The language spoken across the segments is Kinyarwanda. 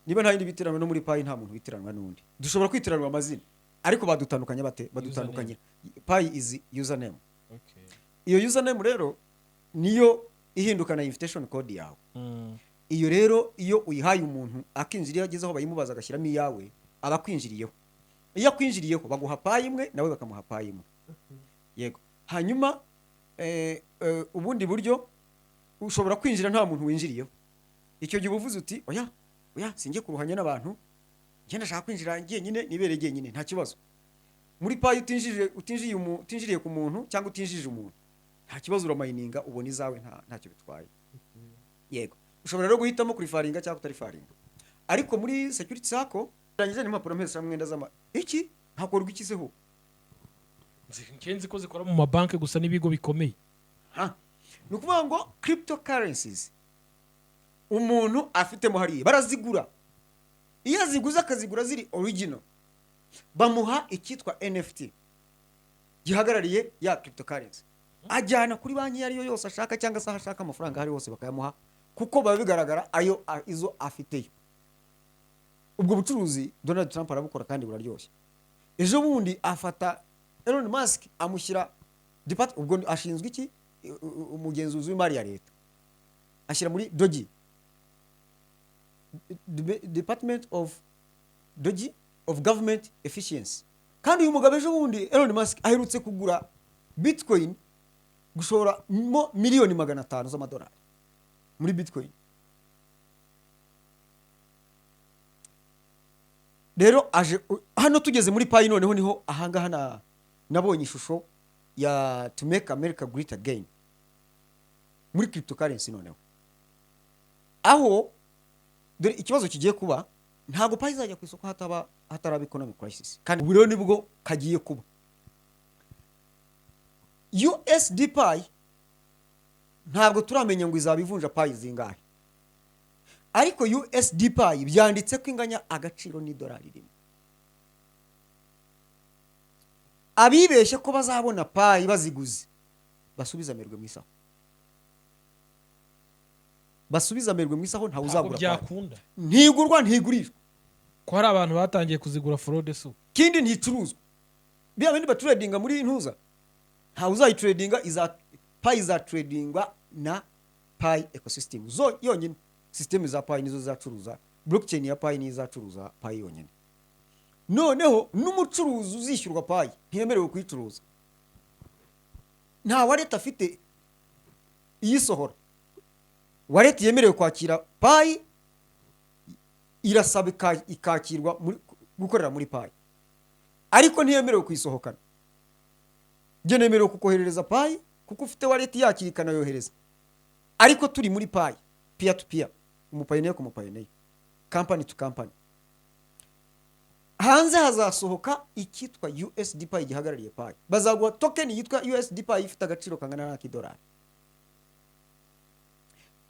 Niba nta yindi bitiranwa, no muri Pi nta muntu witiranwa n'undi. Dushobora kwitiranwa amazina, ariko badutandukanya bate? Badutandukanye, Pi is username. Iyo username rero niyo ihindukana invitation code yawe. Iyo rero iyo uyihaye umuntu akinjira, iyo ageze aho bayimubaza agashyiramo iyawe, aba akwinjiriyeho. Iyo akwinjiriyeho, baguha Pi imwe, nawe bakamuha Pi imwe. Yego. Hanyuma ubundi buryo, ushobora kwinjira nta muntu winjiriyeho. Icyo gihe uba uvuze uti: "Oya, oya, sinjye kuruhanya n'abantu, njye ndashaka kwinjira njyenyine, nibereye jyenyine." Nta kibazo. Muri Pi utinjiriye ku muntu cyangwa utinjije umuntu, nta kibazo, uramayininga, ubona izawe, ntacyo bitwaye. Yego, ushobora rero guhitamo kureferringa cyangwa kutareferringa. Ariko muri security circle rangije n'impapuro mpeshamwenda z'ama iki hakorwa iki se ho? Nzi ko zikora mu mabanki gusa n'ibigo bikomeye. Ha. Ni ukuvuga ngo cryptocurrencies umuntu afitemo hariya barazigura. Iyo aziguze, akazigura ziri original, bamuha icyitwa NFT gihagarariye ya cryptocurrency, ajyana kuri banki iyo ari yo yose ashaka cyangwa se aho ashaka amafaranga aho ari hose bakayamuha, kuko biba bigaragara ayo izo afiteyo. Ubwo bucuruzi Donald Trump arabukora kandi buraryoshye. Ejo bundi afata Elon Musk amushyira ubwo ashinzwe iki? Umugenzuzi w'imari ya leta, ashyira muri DOGE, Department of DOGE, of Government Efficiency. Kandi uyu mugabo ejo bundi Elon Musk aherutse kugura bitcoin, gushora mo miliyoni 500 z'amadolari muri bitcoin. Rero aje hano, tugeze muri Pi noneho, niho ahangaha nabonye ishusho ya "To make America great again" muri cryptocurrency. Noneho aho dore ikibazo kigiye kuba: ntabwo Pi izajya ku isoko hataraba economic crisis. Kandi ubu rero nibwo kagiye kuba. USD Pi ntabwo turamenya ngo izaba ivunja Pi zingahe, ariko USD Pi byanditse ko inganya agaciro n'idolari rimwe. Abibeshye ko bazabona Pi baziguze, basubize amerwe mu isaho, basubize amerwe mu isaho. Ntawe Ntabwo uzagura Pi. byakunda. Ntigurwa, ntigurishwa. Ko hari abantu batangiye kuzigura fraude su? Kindi, nticuruzwa. Biriya bindi baturedinga muri ntuza, ntawe uzayitradinga. Iza Pi izatradingwa na Pi ecosystem zo yonyine. System za Pi nizo zizacuruza, blockchain ya Pi niyo izacuruza Pi yonyine. Noneho n'umucuruzi uzishyurwa Pi ntiyemerewe kuyicuruza. Nta wallet afite iyisohora. Wallet yemerewe kwakira Pi irasaba ikakirwa gukorera muri Pi, ariko ntiyemerewe kuyisohokana. Njye nemerewe kukoherereza Pi kuko ufite wallet yakira ikanayohereza, ariko turi muri Pi, peer to peer, umupioneer ku mupioneer, company to company. Hanze hazasohoka icyitwa USD Pi gihagarariye Pi. Bazaguha token yitwa USD Pi ifite agaciro kangana n'ak'idolari.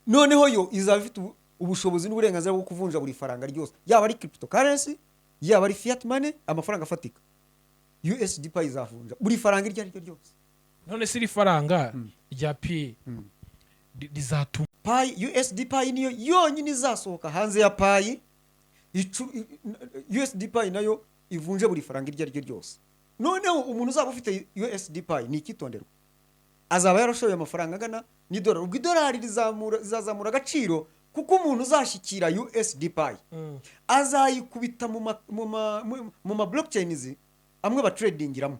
Noneho yo izaba ifite ubushobozi n'uburenganzira bwo kuvunja buri faranga ryose, yaba ari cryptocurrency, yaba ari fiat money, amafaranga afatika. USD Pi izavunja buri faranga iryo ari ryo ryose. None se iri faranga rya Pi rizatuma Pi, USD Pi niyo yonyine izasohoka hanze ya Pi. USD Pi nayo ivunje buri faranga iryo ari ryo ryose. Noneho umuntu uzaba ufite USD Pi, ni icyitonderwa, azaba yarashoye amafaranga angana n'idolari. Ubwo idolari rizazamura agaciro, kuko umuntu uzashyikira USD Pi azayikubita mu ma blockchains amwe batradingiramo,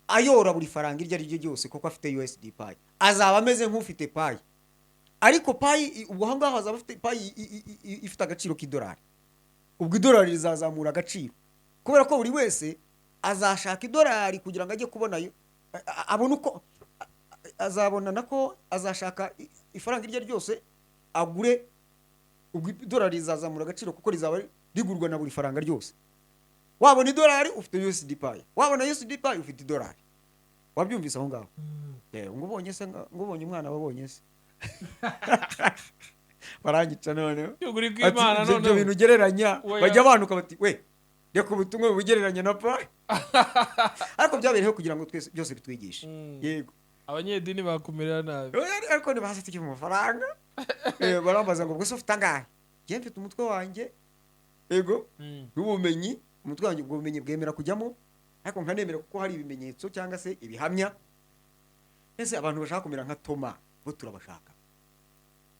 ayora buri faranga iryo ari ryo ryose, kuko afite USD Pi azaba ameze nk'ufite Pi. Ariko Pi ubwo aho ngaho azaba afite Pi ifite agaciro k'idolari. Ubwo idolari rizazamura agaciro kubera ko buri wese azashaka idolari kugira ngo ajye kubona ayo abone uko azabona nako azashaka ifaranga iryo ari ryose agure. Ubwo idolari rizazamura agaciro kuko rizaba rigurwa na buri faranga ryose. Wabona idolari ufite USD Pi, wabona USD Pi ufite idolari. Wabyumvise aho ngaho? Ngo ubonye se, ngo ubonye umwana wabonye se, barangica noneho. Ukuri Ati, kw'Imana. ibyo Noneho bintu ugereranya, Oya. bajya banuka bati: "We reka ubutumwa bugereranya na Pi." Ariko byabereyeho kugira ngo twese byose bitwigishe. Yego. Abanyedini bakumerera nabi. Oya, ariko ntibaze tujye mu mafaranga. Barambaza ngo: "Ubwo se ufite angahe?" Njye mfite umutwe wanjye, yego, n'ubumenyi. Umutwe wanjye, ubwo bumenyi bwemera kujyamo, ariko nkanemera kuko hari ibimenyetso cyangwa se ibihamya. Ese abantu bashaka kumera nka Toma bo turabashaka?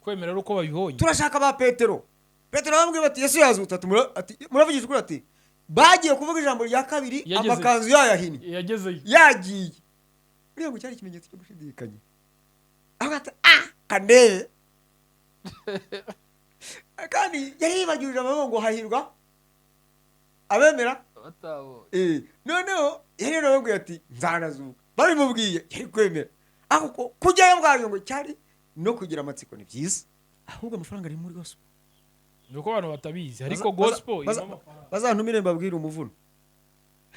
Kwemera ari uko babibonye. Turashaka ba Petero. Petero bamubwiye bati: "Yesu yazutse." Ati: Ati muravugisha ukuri?" Ati bagiye kuvuga ijambo rya kabiri, amakanzu yayahinnye, yagezeyo, yagiye. Uriya ngo cyari ikimenyetso cyo gushidikanya, aho ati: "Ah, kandebe." Kandi yari yibagiwe ijambo ngo: "Hahirwa abemera batabonye." Noneho yari yarababwiye ati: "Nzanazuka." Babimubwiye yari kwemera, ariko kujyayo bwayo ngo cyari no kugira amatsiko. Ni byiza, ahubwo amafaranga ari muri gospel. Ni uko abantu batabizi, ariko gospel irimo amafaranga. Bazantumire mbabwire umuvuno.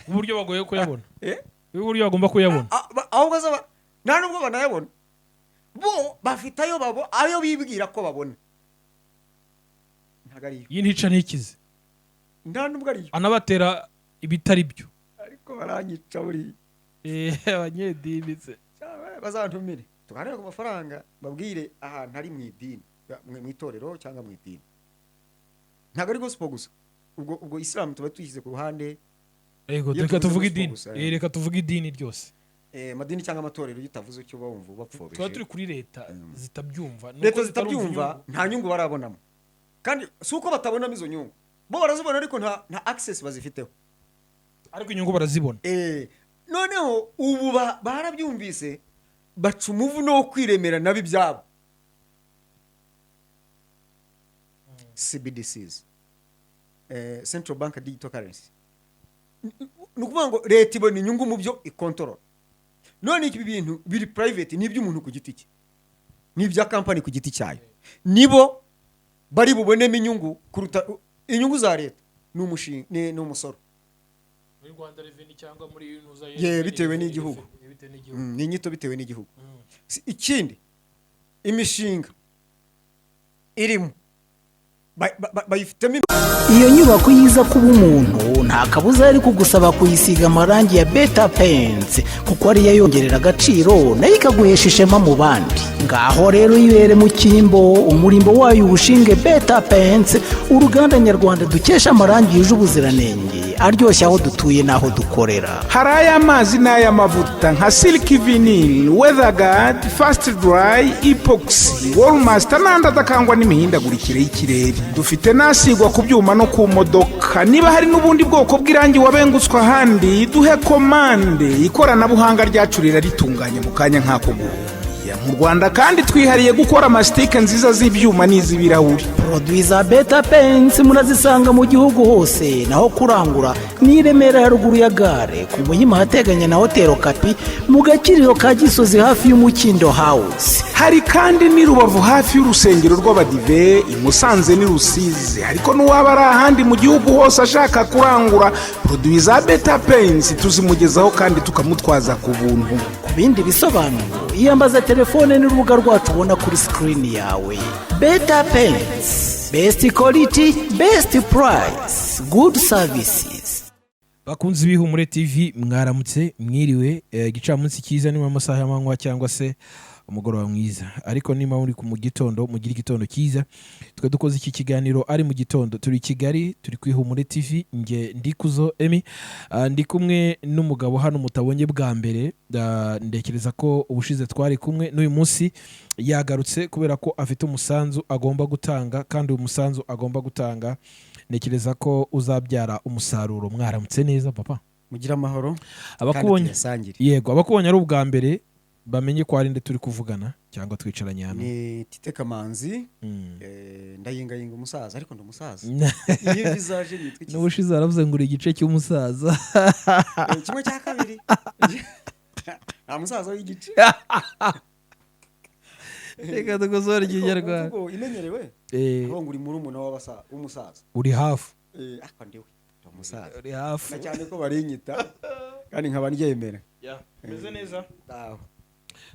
Uburyo bagoye kuyabona. Eh? Uburyo bagomba kuyabona. Ahubwo nta nubwo banayabona, bo bafite ayo babo, ayo bibwira ko babona ntabwo ariyo. Iyi ntica ntikize. Nta nubwo ariyo. Anabatera ibitari byo. Ariko baranyica buriya. Abanyedini se? Cyangwa bazantumire tuganire ku mafaranga, babwire ahantu ari mu idini, mu itorero cyangwa mu idini. Ntabwo ari gospel gusa, ubwo isilamu tuba tuyishyize ku ruhande. Yego. Iyo Reka tuvuze tuvuge gospel idini. gusa, Reka tuvuge idini ryose. Amadini cyangwa amatorero, iyo utavuze icyo uba wumva ubapfobije. Tuba turi kuri leta zitabyumva. Nuko Leta zitarumva zitabyumva, inyungu. nta nyungu barabonamo. Kandi si uko batabonamo izo nyungu, bo barazibona, ariko nta access bazifiteho. Ariko inyungu barazibona. Noneho ubu barabyumvise, baca umuvuno wo kwiremera nabo ibyabo, CBDCs, central bank digital currency. Ni ukuvuga ngo leta ibona inyungu mu byo ikontorora. None ibi bintu biri private, ni iby'umuntu ku giti cye, ni ibya kampani ku giti cyayo, nibo bari bubonemo inyungu kuruta inyungu za leta. Ni umushinga, ni umusoro. Muri Rwanda Revenue cyangwa muri ntuza. Yeah, bitewe n'igihugu. Bitewe n'igihugu. Ni inyito bitewe n'igihugu. Ikindi, imishinga irimo bayifitemo. Iyo nyubako yiza kuba umuntu, nta kabuza yari kugusaba kuyisiga amarangi ya Beta Paints, kuko ariyo yongerera agaciro, nayo ikaguhesha ishema mu bandi. Ngaho rero yibere mu cyimbo, umurimbo wayo uwushinge Beta Paints, uruganda nyarwanda dukesha amarangi yuje ubuziranenge, aryoshye aho dutuye n'aho dukorera. Hari ay'amazi n'ay'amavuta nka silk vinyl, weatherguard, fast dry, epoxy, wallmaster n'andi adakangwa n'imihindagurikire y'ikirere. Dufite n'asigwa ku byuma no ku modoka. Niba hari n'ubundi bwoko bw'irangi wabengutswe ahandi, duhe komande, ikoranabuhanga ryacu riraritunganya mu kanya nk'ako guhumbya. Mu Rwanda kandi twihariye gukora amasitike nziza z'ibyuma n'iz'ibirahuri. Produits za Beta Paints murazisanga mu gihugu hose. Naho kurangura ni i Remera, haruguru ya gare, ku Muhima ahateganye na Hoteli Okapi, mu Gakiriro ka Gisozi, hafi y'Umukindo House. Hari kandi n'i Rubavu, hafi y'urusengero rw'Abadive, i Musanze n'i Rusizi. Ariko n'uwaba ari ahandi mu gihugu hose ashaka kurangura produits za Beta Paints, tuzimugezaho kandi tukamutwaza ku buntu. Ku bindi bisobanuro, iyambaza telefone n'urubuga rwacu ubona kuri sikirini yawe. Beta Paints, best quality, best price, good services. Bakunzi b'Ihumure TV, mwaramutse, mwiriwe, igicamunsi cyiza niba amasaha y'amanywa, cyangwa se umugoroba mwiza. Ariko niba muri mu gitondo, mugire igitondo cyiza. Twe dukoze iki kiganiro ari mu gitondo, turi i Kigali, turi ku Ihumure TV. Nge Ndikuzo Emi. Ndi kumwe n'umugabo hano mutabonye bwa mbere. Ndekereza ko ubushize twari kumwe, n'uyu munsi yagarutse kubera ko afite umusanzu agomba gutanga, kandi uyu musanzu agomba gutanga ntekereza ko uzabyara umusaruro. Mwaramutse neza, papa? Mugire amahoro kandi Abakubonye tuyasangire. Yego, abakubonye ari ubwa mbere bamenye ko ari nde turi kuvugana cyangwa twicaranye hano. Ni Tite Kamanzi. Ndayingayinga umusaza, ariko ndi umusaza. Iyo visage nitwa iki? N'ubushize aravuze ngo uri igice cy'umusaza. Kimwe cya kabiri, nta musaza w'igice. Reka dukosore ikinyarwanda. Imvugo imenyerewe aho ngo uri murumuna w'umusaza. Uri hafi. Ariko ndiwe, ndi umusaza. Uri hafi. Na cyane ko barinyita kandi nkaba ndyemera. Meze neza. Aho.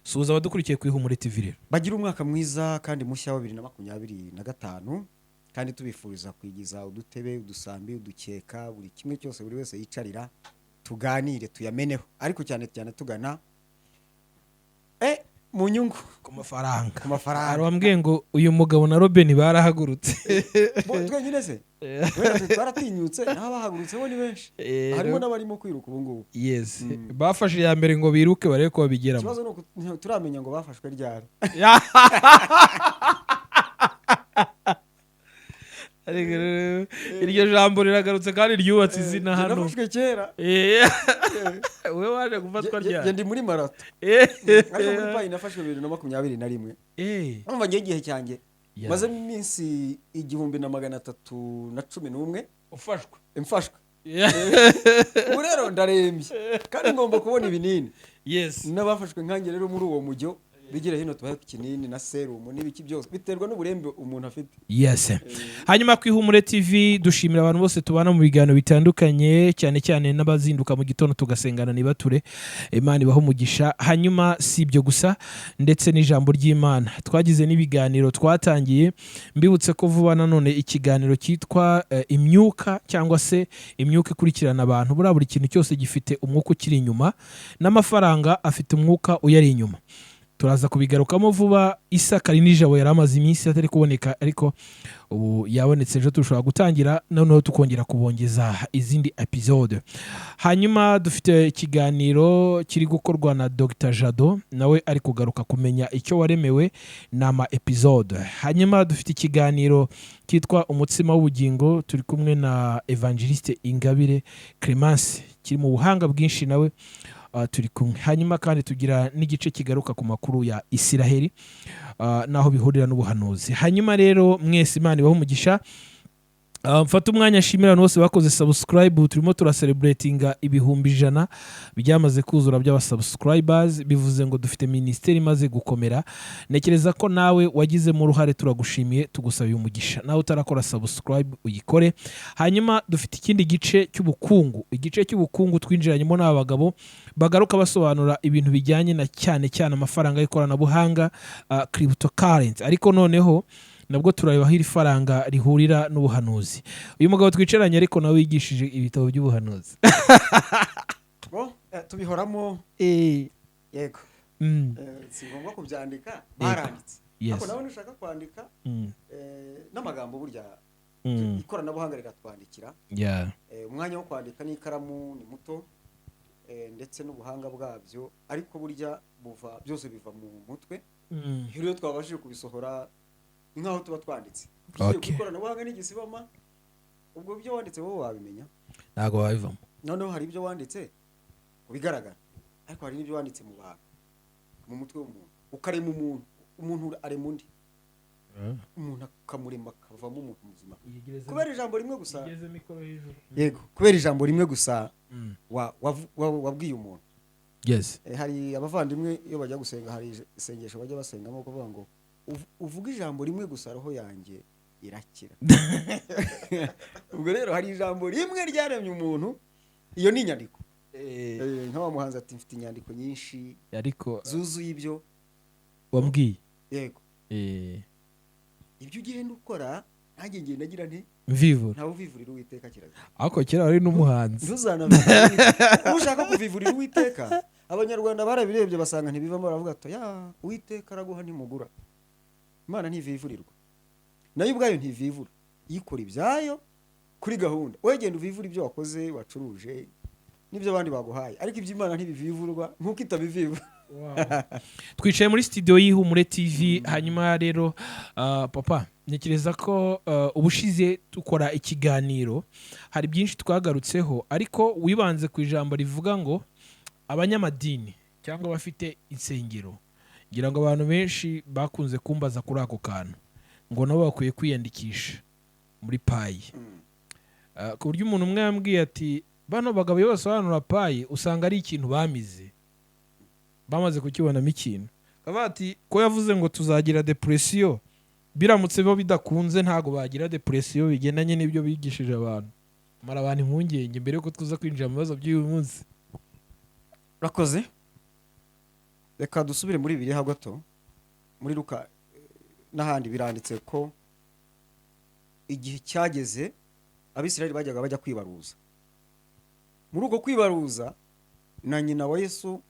Suhuza abadukurikiye ku Ihumure TV rero. Bagira umwaka mwiza kandi mushya wa 2025, kandi tubifuriza kwigiza udutebe, udusambi, udukeka, buri kimwe cyose buri wese yicarira, tuganire, tuyameneho, ariko cyane cyane tugana Mu nyungu. Ku mafaranga. Ku mafaranga. Hari uwambwiye ngo uyu mugabo na Robin barahagurutse. Bo, twenyine se? Wenda twe twaratinyutse, naho abahagurutse bo ni benshi. Harimo n'abarimo kwiruka ubu ngubu. Yes, bafashe iya mbere ngo biruke barebe ko babigeramo. Ikibazo ni uku turamenya ngo bafashwe ryari. Ariko rero, iryo jambo riragarutse kandi ryubatse izina Njye hano. nafashwe kera. Wowe waje gufatwa Njye ryari? ndi muri marato, ariko muri Pi nafashwe 2021. Urumva ngewe igihe cyanjye mazemo iminsi 1311. Ufashwe. Mfashwe. Ubu rero ndarembye kandi ngomba kubona ibinini. N'abafashwe nkanjye rero muri uwo mujyo bigire hino tubahe ku kinini na serumu n'ibiki byose, biterwa n'uburembe umuntu afite. Yes. Hanyuma ku Ihumure TV dushimira abantu bose tubana mu biganiro bitandukanye, cyane cyane n'abazinduka mu gitondo tugasengana nibature. Imana ibahe umugisha. Hanyuma si ibyo gusa, ndetse n'ijambo ry'Imana twagize n'ibiganiro twatangiye. Mbibutse ko vuba nanone ikiganiro cyitwa imyuka, cyangwa se imyuka ikurikirana abantu. Buriya buri kintu cyose gifite umwuka ukiri inyuma, n'amafaranga afite umwuka uyari inyuma. Turaza kubigarukamo vuba. Isakari nijabo yari amaze iminsi atari kuboneka, ariko ubu yabonetse. Ejo dushobora gutangira noneho tukongera kubongeza izindi episode. Hanyuma dufite ikiganiro kiri gukorwa na Dr Jado, nawe ari kugaruka kumenya icyo waremewe, ni ama episode. Hanyuma dufite ikiganiro cyitwa Umutsima w'Ubugingo, turi kumwe na Evangeliste Ingabire Clemence, kiri mu buhanga bwinshi, nawe turi kumwe. Hanyuma kandi tugira n'igice kigaruka ku makuru ya Isiraheli, n'aho bihurira n'ubuhanuzi. Hanyuma rero mwese Imana ibahe umugisha. Mfate umwanya nshimira abantu bose bakoze subscribe. Turimo turacelebratinga 100,000 byamaze kuzura by'abasubscribers, bivuze ngo dufite minisiteri imaze gukomera. Ntekereza ko nawe wagizemo uruhare, turagushimiye, tugusabiye umugisha. Nawe utarakora subscribe uyikore. Hanyuma dufite ikindi gice cy'ubukungu. Igice cy'ubukungu twinjiranyemo n'aba bagabo bagaruka basobanura ibintu bijyanye na cyane cyane amafaranga y'ikoranabuhanga, cryptocurrency, ariko noneho nabwo turareba aho iri faranga rihurira n'ubuhanuzi. Uyu mugabo twicaranye ariko nawe yigishije ibitabo by'ubuhanuzi. Bo, tubihoramo, yego. Si ngombwa kubyandika, baranditse. Ariko nawe nushaka kwandika, n'amagambo burya ikoranabuhanga riratwandikira. Umwanya wo kwandika n'ikaramu ni muto, ndetse n'ubuhanga bwabyo, ariko burya buva, byose biva mu mutwe. Iyo rero twabashije kubisohora ni nk'aho tuba twanditse. Ugiye ku ikoranabuhanga n'igisibama, ubwo ibyo wanditse wowe wabimenya? Ntabwo wabivamo. Noneho hari ibyo wanditse ku bigaragara, ariko hari n'ibyo wanditse mu bantu, mu mutwe w'umuntu, ukarema umuntu. Umuntu arema undi, umuntu akamurema akavamo umuntu muzima kubera ijambo rimwe gusa. Yego, kubera ijambo rimwe gusa wabwiye umuntu. Hari abavandimwe iyo bajya gusenga, hari isengesho bajya basengamo kuvuga ngo uvuge ijambo rimwe gusa roho yanjye irakira. Ubwo rero hari ijambo rimwe ryaremye umuntu, iyo ni inyandiko. Nka wa muhanzi ati mfite inyandiko nyinshi ariko zuzuye ibyo wambwiye. Yego. Ibyo ugenda ukora nanjye ngenda ngira nti mvivura. Ntawe uvivurira Uwiteka, kirazira. Ariko kera wari n'umuhanzi. Ntuzanavivure. Ushaka kuvivurira Uwiteka, Abanyarwanda barabirebye basanga ntibivamo, baravuga ati ya Uwiteka araguha ntimugura. Imana ntivivurirwa, nayo ubwayo ntivivura, yikora ibyayo kuri gahunda. Wowe genda uvivure ibyo wakoze, wacuruje n'ibyo abandi baguhaye, ariko iby'Imana ntibivivurwa nk'uko itabivivura. Twicaye muri studio y'Ihumure TV. Hanyuma rero papa, ntekereza ko ubushize dukora ikiganiro hari byinshi twagarutseho, ariko wibanze ku ijambo rivuga ngo abanyamadini cyangwa abafite insengero. Ngira ngo abantu benshi bakunze kumbaza kuri ako kantu ngo nabo bakwiye kwiyandikisha muri Pi, ku buryo umuntu umwe yambwiye ati bano bagabo iyo basobanura Pi usanga ari ikintu bamize, bamaze kukibonamo ikintu. Akavuga ati ko yavuze ngo tuzagira depression, biramutse bo bidakunze ntago bagira depression bigendanye n'ibyo bigishije abantu. Mara abantu impungenge mbere yuko tuza kwinjira mu bibazo by'uyu munsi. Urakoze. Reka dusubire muri Bibiliya gato, muri Luka n'ahandi biranditse ko igihe cyageze Abisirayeli bajyaga bajya kwibaruza. Muri uko kwibaruza na nyina wa Yesu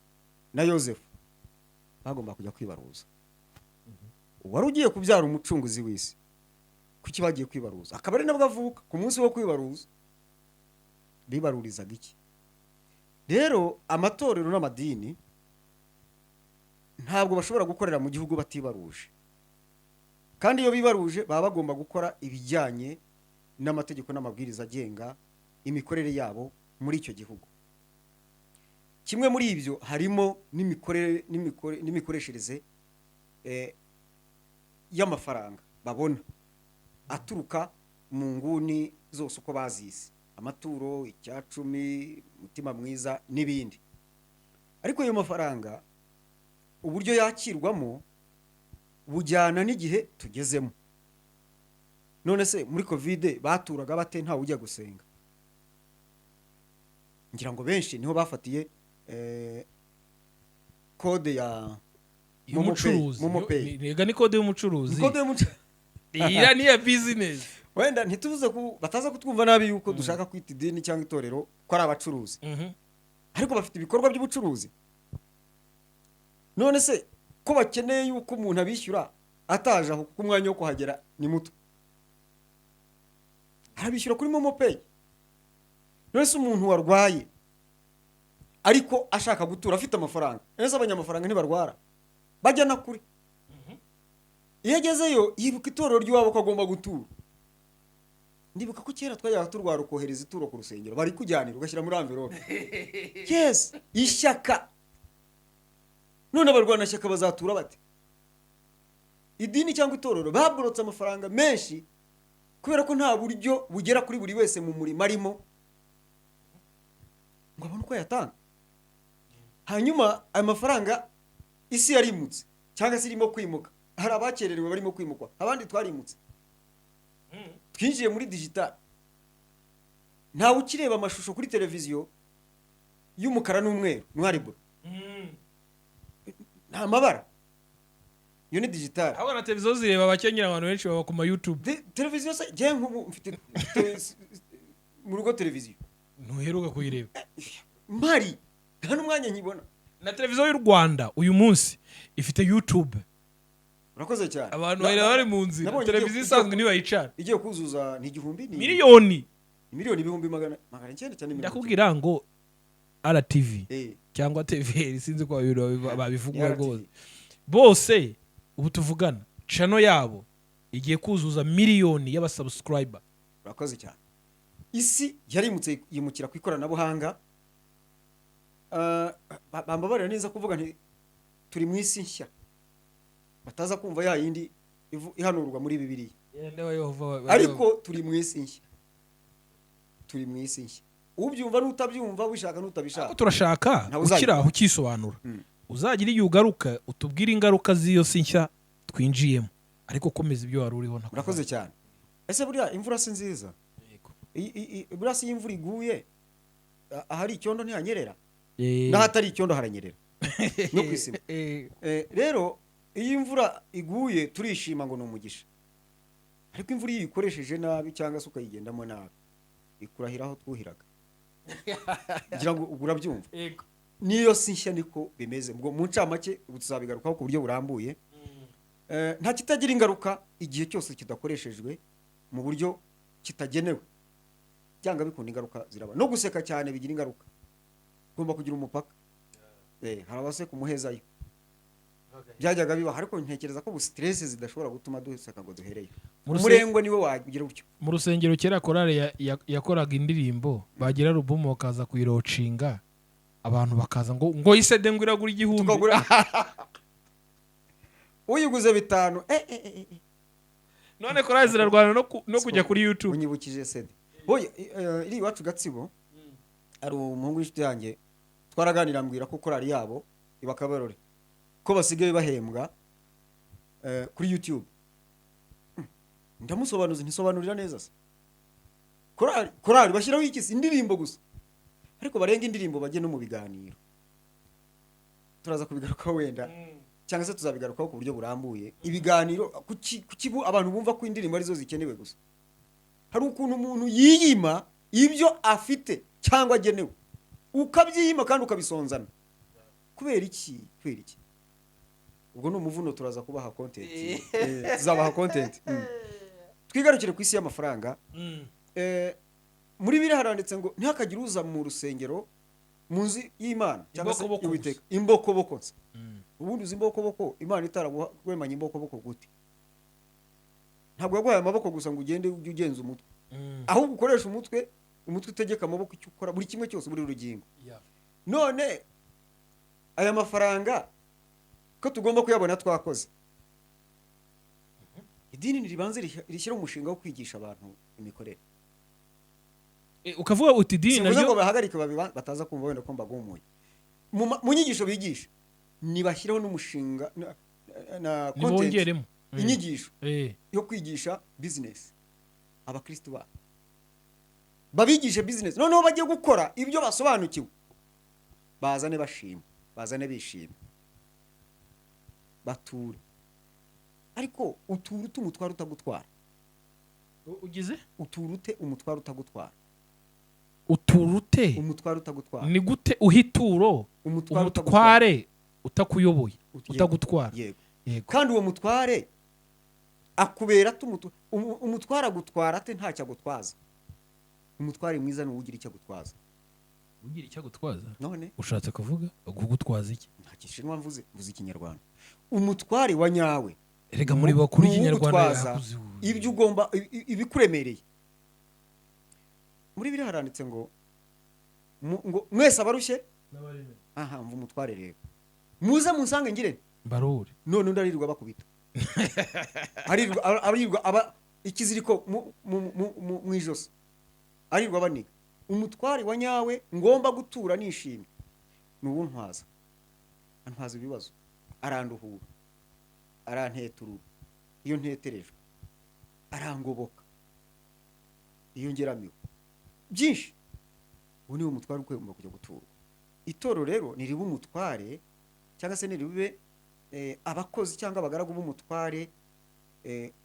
na Yosefu Bagomba kujya kwibaruza. Uwari ugiye kubyara umucunguzi w'isi, kuki bagiye kwibaruza akaba ari nabwo avuka ku munsi wo kwibaruza? Bibarurizaga iki? Rero amatorero n'amadini ntabwo bashobora gukorera mu gihugu batibaruje, kandi iyo bibaruje baba bagomba gukora ibijyanye n'amategeko n'amabwiriza agenga imikorere yabo muri icyo gihugu. Kimwe muri ibyo harimo n'imikorere n'imikoreshereze y'amafaranga babona aturuka mu nguni zose uko bazizi: amaturo, icyacumi, umutima mwiza n'ibindi. Ariko ayo mafaranga, uburyo yakirwamo bujyana n'igihe tugezemo. None se muri COVID baturaga bate ntawe ujya gusenga? Ngira ngo benshi niho bafatiye code ya Momo Pay, y'umucuruzi. Momo Pay. Rega ni code y'umucuruzi. Ni code y'umucuruzi. Iya, ni iya business. Wenda ntitubuze ku bataza kutwumva nabi yuko dushaka kwita idini cyangwa itorero ko ari abacuruzi, ariko bafite ibikorwa by'ubucuruzi. None se ko bakeneye yuko umuntu abishyura ataje aho, kuko umwanya wo kuhagera ni muto, arabishyura kuri MoMo Pay? None se umuntu warwaye ariko ashaka gutura afite amafaranga, none se abanyamafaranga ntibarwara bajya na kure? Iyo agezeyo yibuka itorero ry'iwabo ko agomba gutura. Ndibuka ko kera twajyaga turwara, ukohereza ituro ku rusengero, bari kujyanira ugashyira muri enveloppe. Yes, ishyaka. None abarwanashyaka bazatura bate? Idini cyangwa itorero baborotse amafaranga menshi kubera ko nta buryo bugera kuri buri wese mu murimo arimo ngo abone uko yatanga. Hanyuma ayo mafaranga, isi yarimutse cyangwa se irimo kwimuka. Hari abakererewe barimo kwimukwa, abandi twarimutse, twinjiye muri digital. Ntawe ukireba amashusho kuri televiziyo y'umukara n'umweru, noir blanc, nta mabara. Iyo ni digital. Ahubwo na televiziyo zireba abakenyera, abantu benshi baba ku ma YouTube. Televiziyo se, njyewe nk'ubu mfite mu rugo televiziyo. Ntuheruka kuyireba. Mpari nta n'umwanya nkibona. Na televiziyo y'u Rwanda uyu munsi ifite YouTube. Urakoze cyane. Abantu bahera bari mu nzira. Nabonye Televiziyo isanzwe ntibayicana. Igiye kuzuza ni igihumbi, ni Miliyoni. Miliyoni ibihumbi 900 cyane mirongo. Ndakubwira ngo RTV cyangwa TVR, sinzi ko babivuga Ni RTV. rwose, bose ubu tuvugana channel yabo igiye kuzuza miliyoni y'abasubscriber. Urakoze cyane. Isi yarimutse, yimukira ku ikoranabuhanga. Bambabarira neza kuvuga nti turi mu isi nshya, bataza kumva ya yindi ihanurwa muri Bibiliya. Ariko turi mu isi nshya, turi mu isi nshya, ubyumva n'utabyumva, wishaka n'utabishaka. Ariko turashaka Ntawe uzayumva. ukiri aho ukisobanura, uzagira igihe ugaruka utubwire ingaruka z'iyo si nshya twinjiyemo. Ariko komeza ibyo wari uriho ntakuvuga. Urakoze cyane. Ese buriya imvura si nziza? Yego. Buriya si iyo imvura iguye, ahari icyondo ntihanyerera? N'ahatari icyondo haranyerera no ku isima. Rero iyo imvura iguye turishima ngo ni umugisha, ariko imvura iyo uyikoresheje nabi cyangwa se ukayigendamo nabi, ikurahira aho twuhiraga. Ngira ngo ubwo urabyumva. Yego. Niyo si nshya niko bimeze. Ubwo mu ncamake, ubu tuzabigarukaho ku buryo burambuye. Nta kitagira ingaruka. Igihe cyose kidakoreshejwe mu buryo kitagenewe, byanga bikunda ingaruka ziraba. No guseka cyane bigira ingaruka, ugomba kugira umupaka. Hari abaseka umuhezayo, byajyaga bibaho, ariko ntekereza ko ubu stress zidashobora gutuma duseka ngo duhereyo. Umurengwe niwe wagira utyo. Mu rusengero kera korale yakoraga indirimbo, bagira album bakaza kuyilaunchinga, abantu bakaza ngo isede ngo iragura 1000. Tukagura, uyiguze 5. None korale zirarwana no kujya kuri YouTube. Unyibukije CD. Oya, iri iwacu Gatsibo hari umuhungu w'inshuti yanjye twaraganira, ambwira ko korali yabo iba Kabarore, ko basigaye bahembwa kuri YouTube. Ndamusobanuza, ntisobanurira neza se, korali bashyiraho iki? Si indirimbo gusa? Ariko barenga indirimbo bajye no mu biganiro. Turaza kubigarukaho wenda, cyangwa se tuzabigarukaho ku buryo burambuye. Ibiganiro, kuki abantu bumva ko indirimbo arizo zikenewe gusa? Hari ukuntu umuntu yiyima ibyo afite cyangwa agenewe, ukabyiyima kandi ukabisonzana. Kubera iki? Kubera iki? Ubwo ni umuvuno, turaza kubaha content. Tuzabaha content. Twigarukire ku isi y'amafaranga. Muri biriya haranditse ngo ntihakagire uza mu rusengero, mu nzu y'Imana cyangwa se Imbokoboko. y'Uwiteka imbokoboko nsa. Ubundi uzi imbokoboko? Imana itaraguhemanye imbokoboko gute? Ntabwo yaguhaye amaboko gusa ngo ugende ujye ugenza umutwe, ahubwo ukoresha umutwe, umutwe utegeka amaboko icyo ukora, buri kimwe cyose, buri rugingo. None aya mafaranga ko tugomba kuyabona twakoze, idini ntiribanze rishyira umushinga wo kwigisha abantu imikorere. Ukavuga uti idini Simvuze ngo naryo bahagarike, bataza kumva wenda ko mbagumuye. Mu nyigisho bigisha nibashyireho n'umushinga na content, nibongeremo inyigisho yo kwigisha business. Abakristu babo babigishe business, noneho bajye gukora ibyo basobanukiwe, bazane bashima, bazane bishima, bature. Ariko utura ute umutware utagutwara? Ugize? Utura ute umutware utagutwara? Utura ute? Umutware utagutwara. Ni gute uha ituro Umutware utagutwara. umutware utakuyoboye, Yego. utagutwara? Yego. Yego. Kandi uwo mutware akubera ate? Umutware agutwara ate ntacyo agutwaza? Umutware mwiza ni uwugira icyo agutwaza. Ugira icyo agutwaza? None Ushatse kuvuga kugutwaza iki? Nta Gishinwa mvuze, mvuze Ikinyarwanda. Umutware wa nyawe Erega muri bakuru ni Ikinyarwanda uwugutwaza yakuze. ibyo ugomba, ibikuremereye. Muri biriya haranditse ngo ngo mwese abarushye, aha mva umutware rero, muze munsange ngire Mbarure. None undi aririrwa bakubita, arirwa aba ikiziriko mu ijosi, arirwa baniga. Umutware wa nyawe ngomba gutura nishimye ni uwuntwaza, antwaza ibibazo, aranduhura, aranteturura iyo nteterejwe, arangoboka iyo ngeramiwe byinshi. Ubu niwe mutware ugomba kujya guturwa. Itorero rero niribe umutware cyangwa se niribe abakozi cyangwa abagaragu b'umutware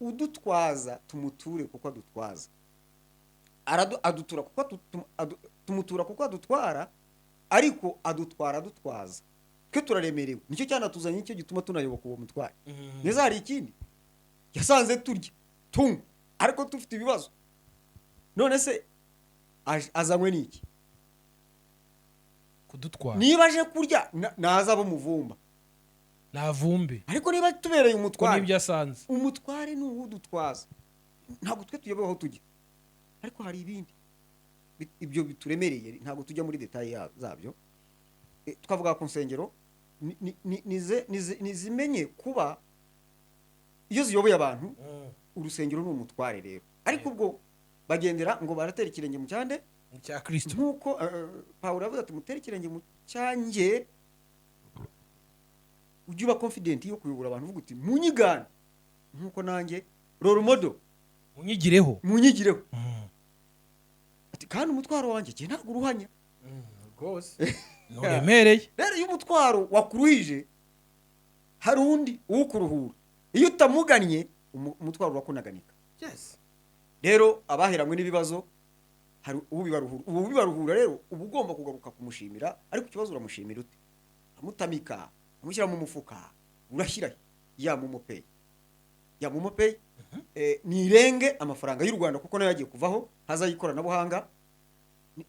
udutwaza, tumuture kuko adutwaza. Adutura kuko tumutura kuko adutwara, ariko adutwara adutwaza. Twe turaremerewe, nicyo cyanatuzanye, nicyo gituma tunayoboka uwo mutware neza. Hari ikindi yasanze turya, tunywa, ariko dufite ibibazo. None se azanywe n'iki? Kudutwara. Niba aje kurya, naza abo muvumba. Navumbe. Ariko niba tubereye Ko umutware, n'ibyo asanze. umutware ni uwudutwaza. Ntabwo twe tuyobewe aho tujya, ariko hari ibindi ibyo bituremereye, ntabwo tujya muri détails zabyo. Twavuga ku nsengero nizimenye kuba iyo ziyoboye abantu. Urusengero ni umutware rero, ariko ubwo bagendera ngo baratera ikirenge mu cyande? Cya Kristo. Nk'uko Pawulo yavuze ati: "Mutere ikirenge mu cyanjye." Ujye uba confident yo kuyobora abantu, uvuga uti: "Munyigane nk'uko nanjye role model." Munyigireho. Munyigireho. Ati kandi umutwaro wanjye njye ntabwo uruhanya. Rwose nturemereye. Rero iyo umutwaro wakuruhije, hari undi uwukuruhura. Iyo utamugannye, umutwaro urakunaganika. Rero abaheranywe n'ibibazo, hari ubibaruhura. Ubu ubibaruhura rero uba ugomba kugaruka kumushimira. Ariko ikibazo, uramushimira ute? Amutamika, amushyira mu mufuka, urashyira he? Ya MoMo Pay, ya MoMo Pay nirenge amafaranga y'u Rwanda, kuko nayo yagiye kuvaho, hazaho ikoranabuhanga.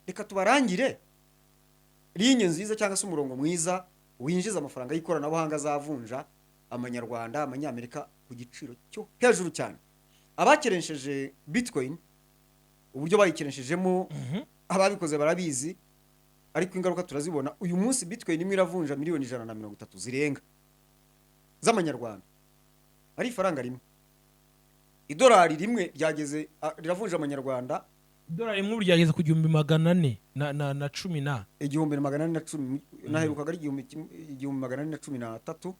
Reka tubarangire ligne nziza cyangwa se umurongo mwiza winjiza amafaranga y'ikoranabuhanga azavunja amanyarwanda, amanyamerika ku giciro cyo hejuru cyane. Abakerensheje bitcoin, uburyo bayikerenshejemo, ababikoze barabizi, ariko ingaruka turazibona uyu munsi. Bitcoin imwe iravunja miliyoni 130 zirenga z'amanyarwanda, ari ifaranga rimwe. Idolari rimwe ryageze riravunja amanyarwanda Idolari rimwe ubu ryageze ku 1410 na. 1410. Naherukaga ari 1413.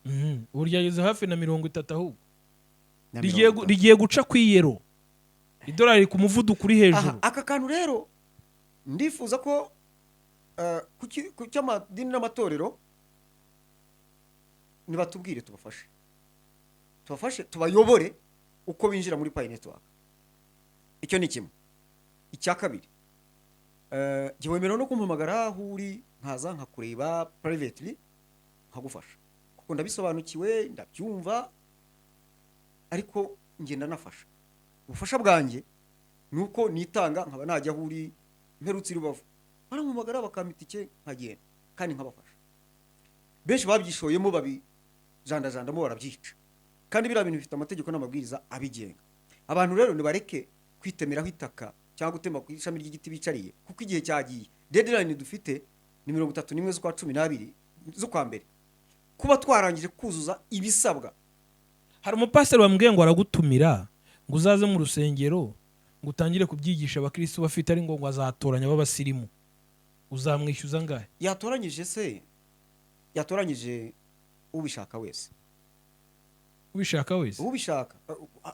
Ubu ryageze hafi na 30 ahubwo. Na Rigiye 30. Rigiye guca ku iyero, idolari riri ku muvuduko uri hejuru. Aha, aka kantu rero ndifuza ko ku cy'amadini n'amatorero nibatubwire, tubafashe, tubafashe, tubayobore uko binjira muri Pi Network. Icyo ni kimwe. Icya kabiri, jya wemerewe no kumpamagara aho uri, nkaza nkakureba privately, nkagufasha, kuko Kuko ndabisobanukiwe, ndabyumva, ariko ngenda nafasha. Ubufasha bwanjye ni uko nitanga, nkaba najya aho uri. Mperutse i Rubavu, barampamagara bakampa itike nkagenda kandi nkabafasha. Benshi babyishoyemo, babijandajandamo, barabyica, kandi biriya bintu bifite amategeko n'amabwiriza abigenga. Abantu rero nibareke kwitemeraho itaka cyangwa gutema ku ishami ry'igiti bicariye, kuko igihe cyagiye. Deadline dufite ni 31 z'ukwa 12, z'ukwa mbere, kuba twarangije kuzuza ibisabwa. Hari umupasiteri wambwiye ngo aragutumira ngo uzaze mu rusengero ngo utangire kubyigisha abakirisitu bafite, ari ngo azatoranya b'abasirimu. Uzamwishyuza angahe? Yatoranyije se? Yatoranyije ubishaka wese. Ubishaka wese. Ubishaka.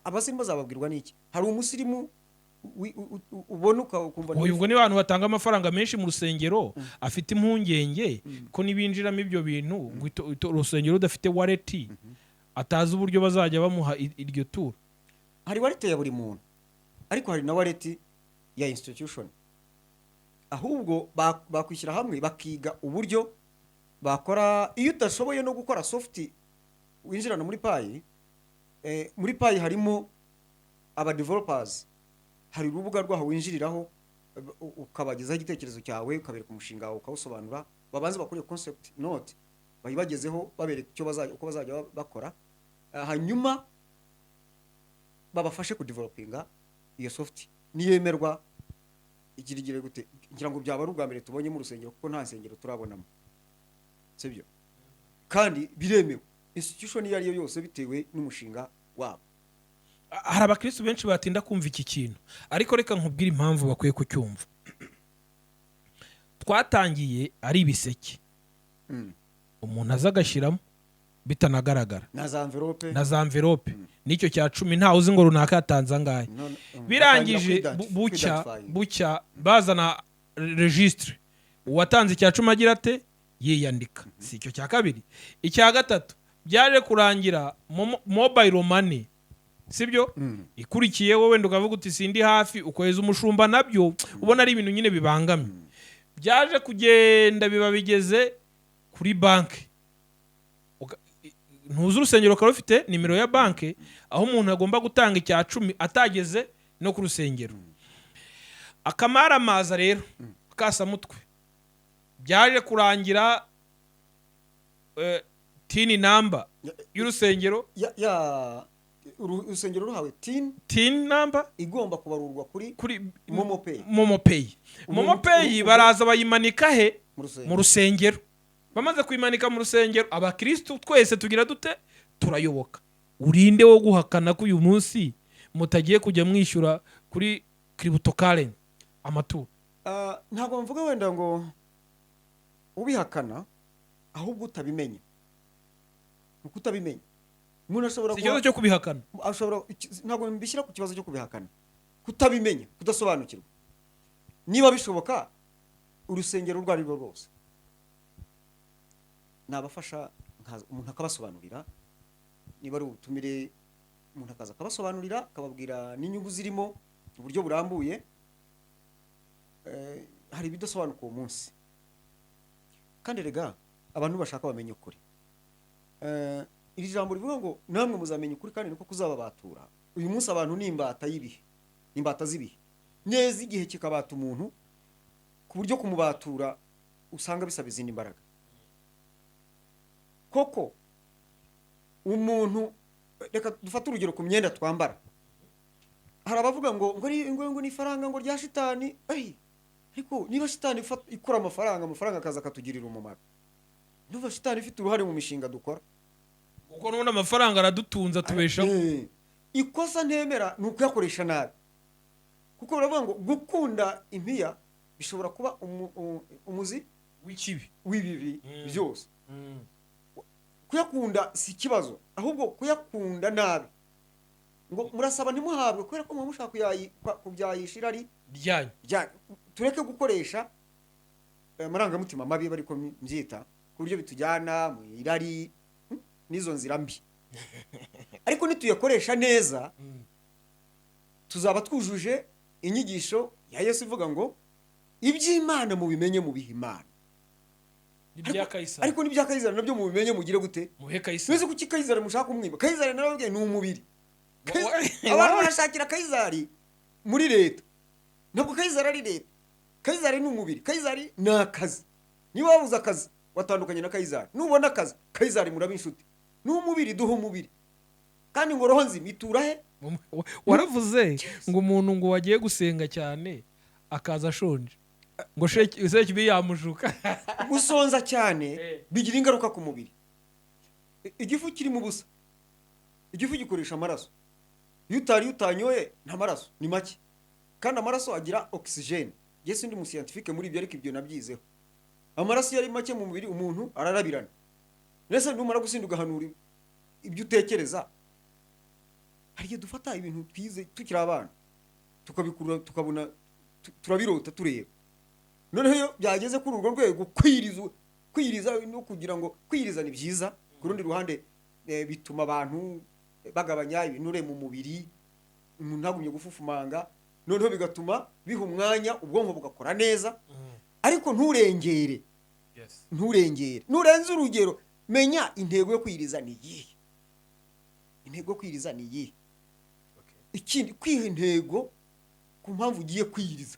Abasirimu bazababwirwa n'iki? Hari umusirimu ubona ukumva Uyu ubwo ni abantu batanga amafaranga menshi mu rusengero, afite impungenge ko nibinjiramo ibyo bintu ngo urusengero rudafite wallet, atazi uburyo bazajya bamuha iryo turo. Hari wallet ya buri muntu, ariko hari na wallet ya institution. Ahubwo bakwishyira hamwe bakiga uburyo bakora. Iyo udashoboye no gukora soft winjirana muri Pi, muri Pi harimo aba developers, hari urubuga rwaho winjiriraho, ukabagezaho igitekerezo cyawe, ukabereka umushinga wawe, ukawusobanura. Babanze bakore concept note, bayibagezeho, babereka icyo bazajya, uko bazajya bakora. Hanyuma babafashe kudevelopinga iyo soft. Niyemerwa igira gute? Ngira ngo byaba ari ubwa mbere tubonye mu rusengero, kuko nta nsengero turabonamo, sibyo? Kandi biremewe, institution iyo ari yo yose, bitewe n'umushinga wabo. Hari abakirisitu benshi batinda kumva iki kintu, ariko reka nkubwire impamvu bakwiye kucyumva. Twatangiye ari ibiseke, umuntu aza agashyiramo bitanagaragara, na za envelope. Na za envelope n'icyo cya cumi, ntawe uzi ngo runaka yatanze angahe. Birangije batangira bucya kwi-identifying. Bucya bazana registre, uwatanze icya 10 agira ate? Yiyandika. Si icyo cya kabiri, icya gatatu byaje kurangira mobile money, sibyo? Ikurikiye wowe wenda ukavuga uti sindi hafi, ukohereza umushumba, nabyo ubona ari ibintu nyine bibangamye. Byaje kugenda biba bigeze kuri banki. Ntuzi urusengero rukaba rufite nimero ya banki, aho umuntu agomba gutanga icya 10 atageze no ku rusengero. Akamaramaza rero, kasamutwe, byaje kurangira TIN number y'urusengero. Ya, urusengero ruhawe TIN. TIN number. Igomba kubarurwa kuri kuri MoMo Pay. MoMo Pay. MoMo Pay baraza bayimanika he? Mu rusengero. Mu rusengero. Bamaze kuyimanika mu rusengero, abakirisitu twese tugira dute? Turayoboka. Urinde wo guhakana ko uyu munsi mutagiye kujya mwishyura kuri cryptocurrency amaturo? Ah, ntabwo mvuga wenda ngo ubihakana, ahubwo utabimenya, ni ukutabimenya. Umuntu ashobora Si ikibazo cyo kubihakana. Ashobora, ntabwo mbishyira ku kibazo cyo kubihakana, kutabimenya, kudasobanukirwa. Niba bishoboka, urusengero urwo ari rwo rwose nabafasha, umuntu akabasobanurira. Niba ari ubutumire, umuntu akaza akabasobanurira, akababwira n'inyungu zirimo uburyo burambuye. Hari ibidasobanuka uwo munsi, kandi rega abantu bashaka bamenye ukuri. Iri jambo rivuga ngo namwe muzamenya ukuri kandi niko kuzababatura. Uyu munsi abantu ni imbata y'ibihe, ni imbata z'ibihe neza. Igihe kikabata umuntu ku buryo kumubatura usanga bisaba izindi mbaraga. Koko umuntu, reka dufate urugero ku myenda twambara. Hari abavuga ngo ni ifaranga ngo rya shitani. Ey, ariko niba shitani ikora amafaranga, amafaranga akaza akatugirira umumaro, niba shitani ifite uruhare mu mishinga dukora, Kuko n'ubundi amafaranga aradutunze, atubeshaho. Ikosa ntemera ni ukuyakoresha nabi, kuko baravuga ngo gukunda impiya bishobora kuba umuzi w'ikibi. W'ibibi byose. Kuyakunda si ikibazo, ahubwo kuyakunda nabi, ngo murasaba ntimuhabwe kubera ko muba mushaka kubyayisha irari ryanyu. Tureke gukoresha amarangamutima mabi, bariko mbyita, ku buryo bitujyana mu irari, n'izo nzira mbi. Ariko nituyakoresha neza, tuzaba twujuje inyigisho ya Yesu ivuga ngo iby'Imana mubimenye mubiha Imana. N'ibya Kayisari. Ariko n'ibya Kayizari nabyo mubimenye, mugire gute? Muhe Kayisari. Mwese kuki Kayizari mushaka kumwiba? Kayizari narababwiye, ni umubiri. Abantu barashakira Kayizari muri leta. Ntabwo Kayizari ari leta. Kayizari ni umubiri. Kayizari ni akazi. Niba wabuze akazi, watandukanye na Kayizari. Nubona akazi, Kayizari muraba inshuti. Ni umubiri, duha umubiri. Kandi ngo roho nzima itura he? Waravuze ngo umuntu ngo wagiye gusenga cyane akaza ashonje, ngo sekibi yamushuka. Gusonza cyane bigira ingaruka ku mubiri. Igifu kirimo ubusa, igifu gikoresha amaraso. Iyo utariye, utanyoye, nta maraso, ni make. Kandi amaraso agira oxygène. Njye sindi umuscientifique muri ibyo, ariko ibyo nabyizeho. Amaraso iyo ari make mu mubiri, umuntu ararabirana. Ndetse numara gusinda ugahanura ibyo utekereza. Hari igihe dufata ibintu twize tukiri abana, tukabikurura, tukabona turabirota tureba. Noneho iyo byageze kuri urwo rwego, kwiriza, kwiriza no kugira ngo kwiriza ni byiza ku rundi ruhande, bituma abantu bagabanya ibinure mu mubiri, umuntu ntagumye gufufumanga. Noneho bigatuma biha umwanya ubwonko bugakora neza. Ariko nturengere, nturengere. Nurenze urugero, menya intego yo kwiriza ni iyihe. Intego yo kwiriza ni iyihe? Ikindi, kwiha intego ku mpamvu ugiye kwiriza.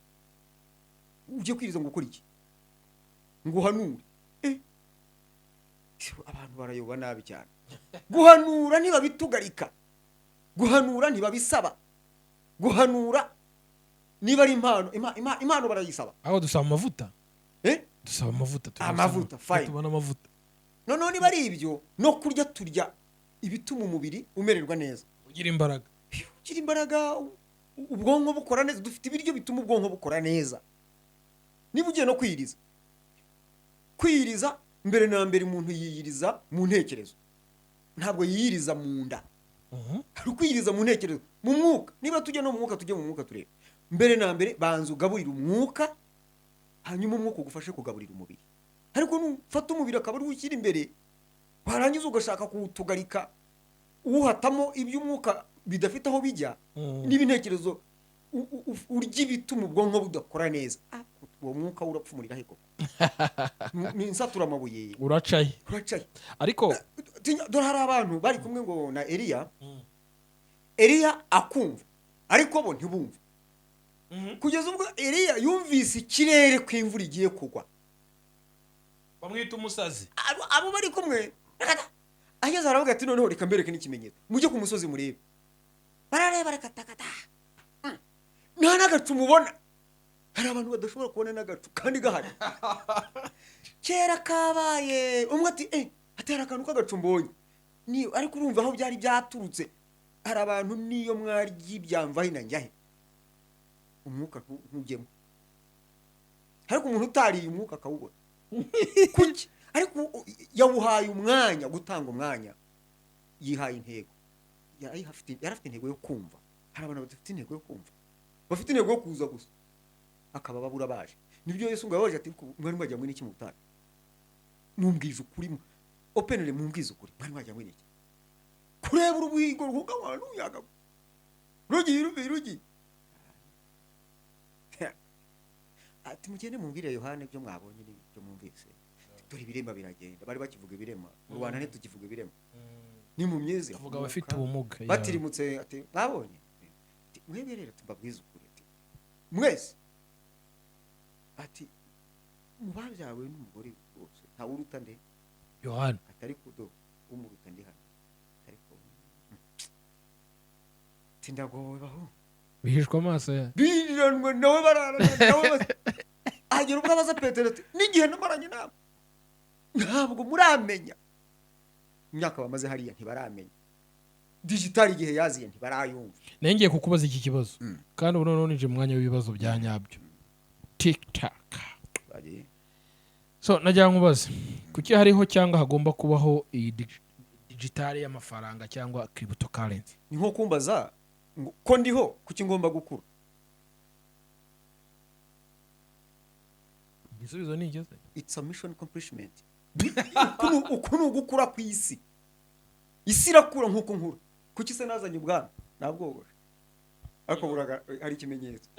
Ugiye kwiriza ngo ukore iki? Ngo uhanure? Abantu barayoba nabi cyane. Guhanura ntibabitugarika, guhanura ntibabisaba. Guhanura niba ari impano, impano barayisaba. Aho dusaba amavuta. Eh? Dusaba amavuta. Amavuta, fine. Tubona amavuta. Noneho niba ari ibyo, no kurya turya ibituma umubiri umererwa neza, ugira imbaraga. Ugira imbaraga, ubwonko bukora neza. Dufite ibiryo bituma ubwonko bukora neza. Niba ugiye no kwiriza, kwiriza mbere na mbere umuntu yiyiriza mu ntekerezo, ntabwo yiyiriza mu nda. Hari ukwiyiriza mu ntekerezo, mu mwuka. Niba tujya no mu mwuka, tujye mu mwuka turebe. Mbere na mbere banza ugaburira umwuka, hanyuma umwuka ugufashe kugaburira umubiri. Ariko nufata umubiri akaba ariwo ushyira imbere, warangiza ugashaka kuwutugarika, uwuhatamo iby'umwuka bidafite aho bijya, niba intekerezo urya ibituma ubwonko budakora neza, uwo mwuka urapfumurira he koko? Ni insaturamabuye. Uracaye. Uracaye. Ariko Dore hari abantu bari kumwe ngo na Eliya. Eliya akumva, ariko bo ntibumva, kugeza ubwo Eliya yumvise ikirere ko imvura igiye kugwa. Bamwita umusazi. Abo bari kumwe reka ageze aravuga ati: "Noneho reka mbereke n'ikimenyetso, mujye ku musozi murebe." Barareba, rekatakata, nta n'agacu mubona. Hari abantu badashobora kubona n'agacu kandi gahari. Kera kabaye, umwe ati: "Eh, atera akantu k'agacu mbonye ni." Ariko urumva aho byari byaturutse. Hari abantu niyo mwarya ibyamvahe na njyahe, umwuka ntujyemo. Ariko umuntu utariye, umwuka akawubona. Kuki? Ariko yawuhaye umwanya. Gutanga umwanya, yihaye intego. Yari afite intego yo kumva. Hari abantu badafite intego yo kumva, bafite intego yo kuza gusa, akaba babura baje. Nibyo Yesu ngo yabaje ati: "Mwari mwajyanywe n'iki mu butayu? Mumbwije ukuri, openly, mumbwize ukuri, mwari mwajyanywe n'iki? Kureba urubuhigo ruhungabana n'umuyaga rugiye rugiye rugiye?" Ati: "Mugende mumbwire Yohana ibyo mwabonye n'ibyo mwumvise. Dore ibirema biragenda." Bari bakivuga ibirema. Mu Rwanda ntitukivuga ibirema, ni mu myezi. Avuga abafite ubumuga. Batirimutse. Ati: "Mwabonye?" Ati: "Mwebwe rero tubabwize ukuri," ati, "mwese," ati, "mu babyawe n'umugore bose ntawe uruta nde?" Yohana. Ati: "Ariko do umuruta ndi hano." Ariko ati: "Ndagowe bahu." Bihishwa amaso ya Biranwe nawe, bararana nawe, agera ubwo abaza Petero ati: "N'igihe namaranye nawe ntabwo muramenya?" Imyaka bamaze hariya ntibaramenya digital. Igihe yaziye ntibarayumva. Nayo ngiye kukubaza iki kibazo, kandi ubu noneho nije mu mwanya w'ibibazo bya nyabyo, tiktak. Bagiye. So nagira ngo nkubaze, kuki hariho cyangwa hagomba kubaho iyi digital y'amafaranga cyangwa cryptocurrency? Ni nko kumbaza ngo ko ndiho, kuki ngomba gukura? Igisubizo ni icyo se? It's a mission accomplishment. Uku ni ugukura ku isi. Isi irakura nk'uko nkura. Kuki se nazanye ubwanwa? Nabwogoshe, ariko hari ikimenyetso.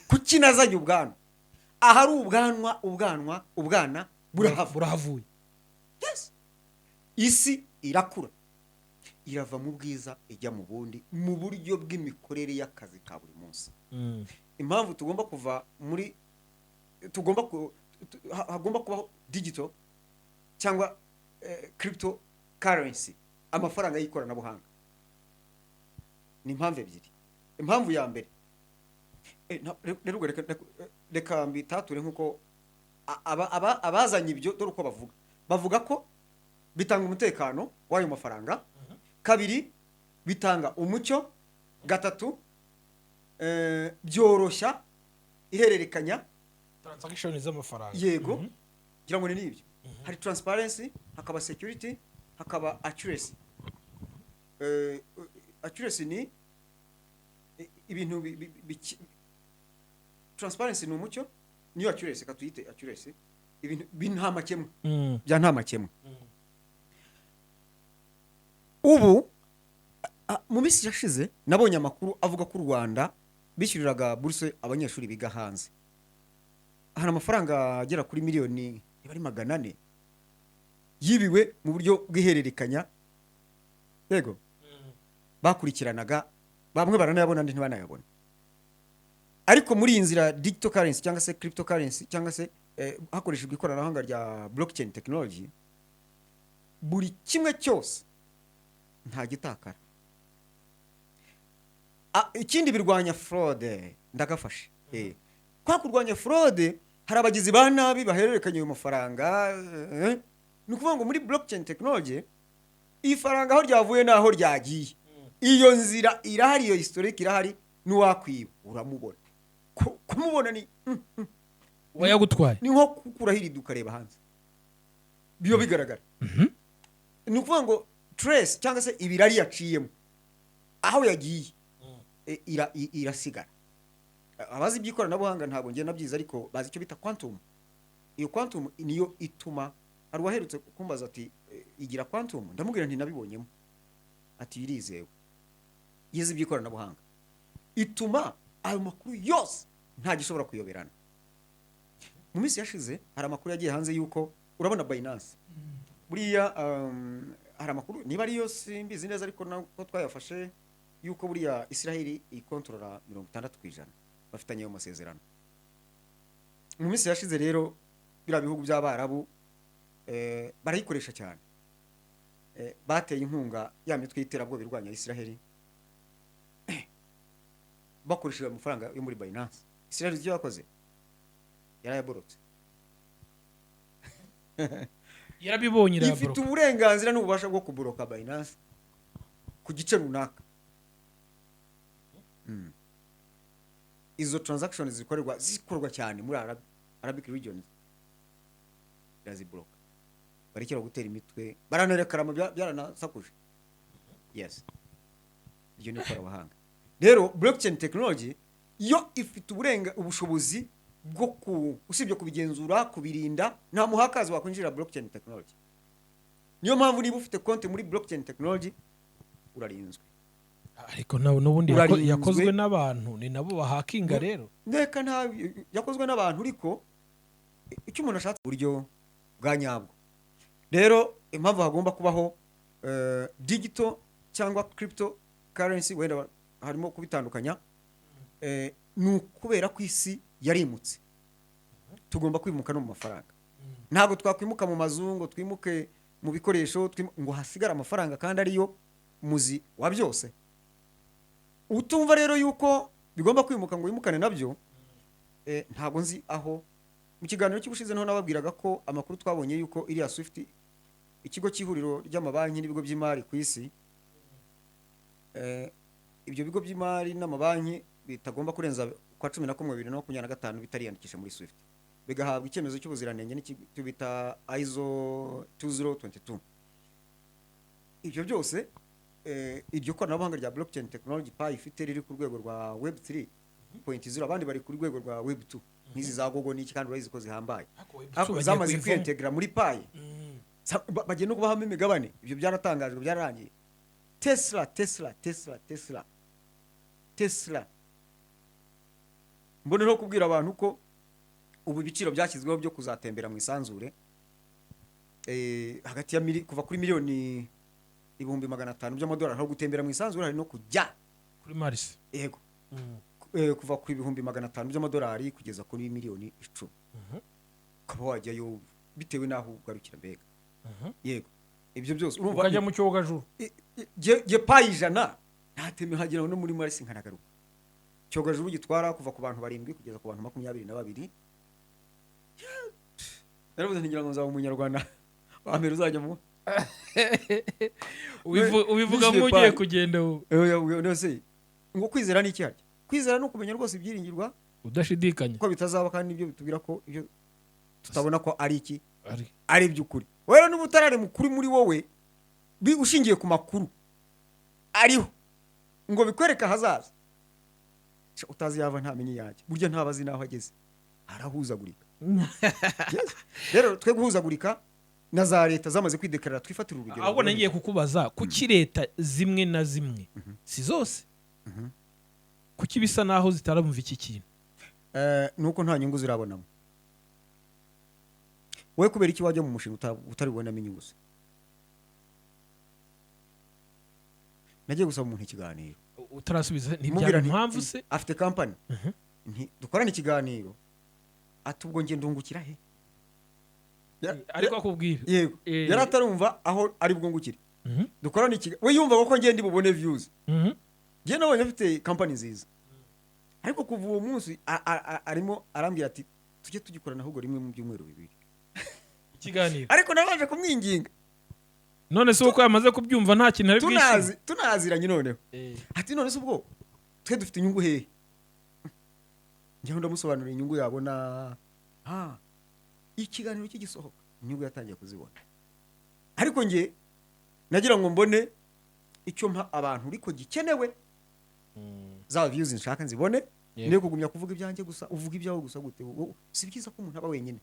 Kuki nazanye ubwanwa? Ahari ubwanwa, ubwanwa, ubwana. Burahava. Burahavuye. Yes. Isi irakura, irava mu bwiza ijya mu bundi, mu buryo bw'imikorere y'akazi ka buri munsi. Impamvu tugomba kuva muri tugomba ku, tu- ha- hagomba kubaho digital cyangwa crypto currency, amafaranga y'ikoranabuhanga, ni impamvu ebyiri. Impamvu ya mbere, rero ubwo reka mbitature nk'uko abazanye ibyo, dore uko bavuga. Bavuga ko bitanga umutekano w'ayo mafaranga. Kabiri, bitanga umucyo. Gatatu, byoroshya ihererekanya. Transaction z'amafaranga. Yego, ngira ngo ni n'ibyo. Hari transparency, hakaba security, hakaba accuracy. Accuracy ni ibintu transparency ni umucyo, niyo accuracy, katuyite accuracy, ibintu nta makemwa, bya nta makemwa. Ubu mu minsi yashize nabonye amakuru avuga ko u Rwanda bishyuriraga buruse abanyeshuri biga hanze. Hari amafaranga agera kuri miliyoni, niba ari 400, yibiwe mu buryo bw'ihererekanya. Yego, bakurikiranaga, bamwe baranayabona, andi ntibanayabona. Ariko muri iyi nzira digital currency cyangwa se crypto currency cyangwa se hakoreshejwe ikoranabuhanga rya blockchain technology, buri kimwe cyose nta gitakara. Ikindi, birwanya fraude. Ndagafashe. Kwa kurwanya fraude, hari abagizi ba nabi bahererekanya ayo mafaranga. Ni ukuvuga ngo muri blockchain technology, ifaranga aho ryavuye n'aho ryagiye, iyo nzira irahari, iyo historique irahari. N'uwakwiba uramubona. Kumubona ni Wayagutwaye. Ni nko gukuraho irido ukareba hanze, biba bigaragara. Ni ukuvuga ngo trace cyangwa se ibirari yaciyemo, aho yagiye, irasigara. Abazi iby'ikoranabuhanga, ntabwo ngenda byiza, ariko bazi icyo bita quantum. Iyo quantum niyo ituma, hari uwaherutse kumbaza ati: "Igira quantum?" Ndamubwira nti: "Nabibonyemo." Ati: "Irizewe." Yize iby'ikoranabuhanga. Ituma ayo makuru yose nta gishobora kuyoberana. Mu minsi yashize hari amakuru yagiye hanze yuko, urabona Binance buriya, hari amakuru, niba ariyo simbizi neza, ariko nako twayafashe, yuko buriya Israel ikontorora 60%, bafitanye ayo masezerano. Mu minsi yashize rero biriya bihugu by'Abarabu barayikoresha cyane. Bateye inkunga ya mitwe y'iterabwoba irwanya Israel bakoresheje amafaranga yo muri Binance. Israel icyo yakoze, yarayaborotse. Yarabibonye. Ifite Irayaboroka. uburenganzira n'ububasha bwo kuboroka Binance ku gice runaka. Izo transactions zikorwa cyane muri Arabic regions, iraziboroka, barekera gutera imitwe, baranarekarama, byaranasakuje. Yes, iryo ni ikoranabuhanga. Rero blockchain technology yo ifite ubushobozi bwo ku usibye kubigenzura, kubirinda. Nta muhakazi wakwinjira blockchain technology. Niyo mpamvu niba ufite konti muri blockchain technology, urarinzwe. Ariko nawe n'ubundi Urarinzwe. yakozwe n'abantu, ni nabo bahakinga rero. Ndeka, nta yakozwe n'abantu, ariko icyo umuntu ashatse uburyo bwa nyabwo. Rero impamvu hagomba kubaho digital cyangwa crypto currency, wenda harimo kubitandukanya, ni ukubera ko isi yarimutse. Tugomba kwimuka no mu mafaranga. Ntabwo twakwimuka mu mazu ngo twimuke mu bikoresho, ngo hasigare amafaranga kandi ariyo muzi wa byose. Utumva rero yuko bigomba kwimuka ngo wimukane nabyo, ntabwo nzi aho. Mu kiganiro cy'ubushize niho nababwiraga ko amakuru twabonye yuko iriya SWIFT, ikigo cy'ihuriro ry'amabanki n'ibigo by'imari ku isi, ibyo bigo by'imari n'amabanki bitagomba kurenza kwa 11 2025 bitariyandikisha muri SWIFT, bigahabwa icyemezo cy'ubuziranenge n'icyo bita ISO 2022. Ibyo byose, iryo koranabuhanga rya blockchain technology Pi ifite riri ku rwego rwa web 3.0. Abandi bari ku rwego rwa web 2, nk'izi za Google n'iki, kandi urabizi ko zihambaye. Ariko bagiye zamaze kuyivamo. kwiyentegra muri Pi. Bagiye no kubahamo imigabane. Ibyo byaratangajwe, byararangiye. Tesla, Tesla, Tesla, Tesla, Tesla. Mboneraho kubwira abantu ko ubu ibiciro byashyizweho byo kuzatembera mu isanzure. Hagati ya kuva kuri miliyoni 500,000 by'amadolari aho gutembera mu isanzure, hari no kujya kuri Mars. Yego. Kuva ku 500,000 by'amadolari kugeza kuri miliyoni 10, ukaba wajyayo bitewe n'aho ugarukira mbega. Yego, ibyo byose urumva. Ukajya mu cyogajuru. Jye Pi 100 ntateme nkagera no muri Mars nkanagaruka. Cyogajuru gitwara kuva ku bantu 7 kugeza ku bantu 22. Naravuze ntigira ngo nzaba umunyarwanda wa mbere uzajya mu Ubivuga Nishyuye nk'ugiye Pi. kugenda ubu. Oya, se ngo kwizera ni iki harya? Kwizera ni ukumenya rwose ibyiringirwa udashidikanya ko bitazaba, kandi nibyo bitubwira ko ibyo tutabona ko ari iki? Ari. Ari iby'ukuri. Rero niba utararema ukuri muri wowe ushingiye ku makuru ariho ngo bikwereke ahazaza. Sha, utazi yava ntamenye iyajya, burya ntaba azi n'aho ageze, arahuzagurika. Yes. Rero twe guhuzagurika na za leta zamaze kwidekarara, twifatira urugero. Ahubwo nagiye kukubaza, kuki leta zimwe na zimwe, si zose, kuki bisa naho zitarumva iki kintu? Nuko nta nyungu zirabonamo. Wowe kubera iki wajya mu mushinga utaribonamo inyungu se? Nagiye gusaba umuntu ikiganiro. Utarasubiza, Mubwira ntibyaba impamvu se? Afite kampani, nti dukorane ikiganiro, ati ubwo njye ndungukira he? Ariko akubwira. Yego. Yari atarumva aho ari bwungukire. Dukorane ikiganiro, we yumvaga ko njye ndi bubone views. Njye nabonye afite kampani nziza, ariko kuva uwo munsi arimo arambwira ati tujye tugikorana ahubwo rimwe mu byumweru 2. Ikiganiro. Ariko nabanje kumwinginga. None se uko yamaze kubyumva nta kintu ari bwishyure? Tunaziranye noneho. Ati none se ubwo twe dufite inyungu hehe? Njyewe ndamusobanurira inyungu yabona. Ikiganiro kigisohoka inyungu yatangiye kuzibona, ariko njye nagira ngo mbone icyo mpa abantu ariko gikenewe, za views nshaka nzibone. Niyo kugumya kuvuga ibyanjye gusa, uvuga ibyawe gusa gute? Si byiza ko umuntu aba wenyine.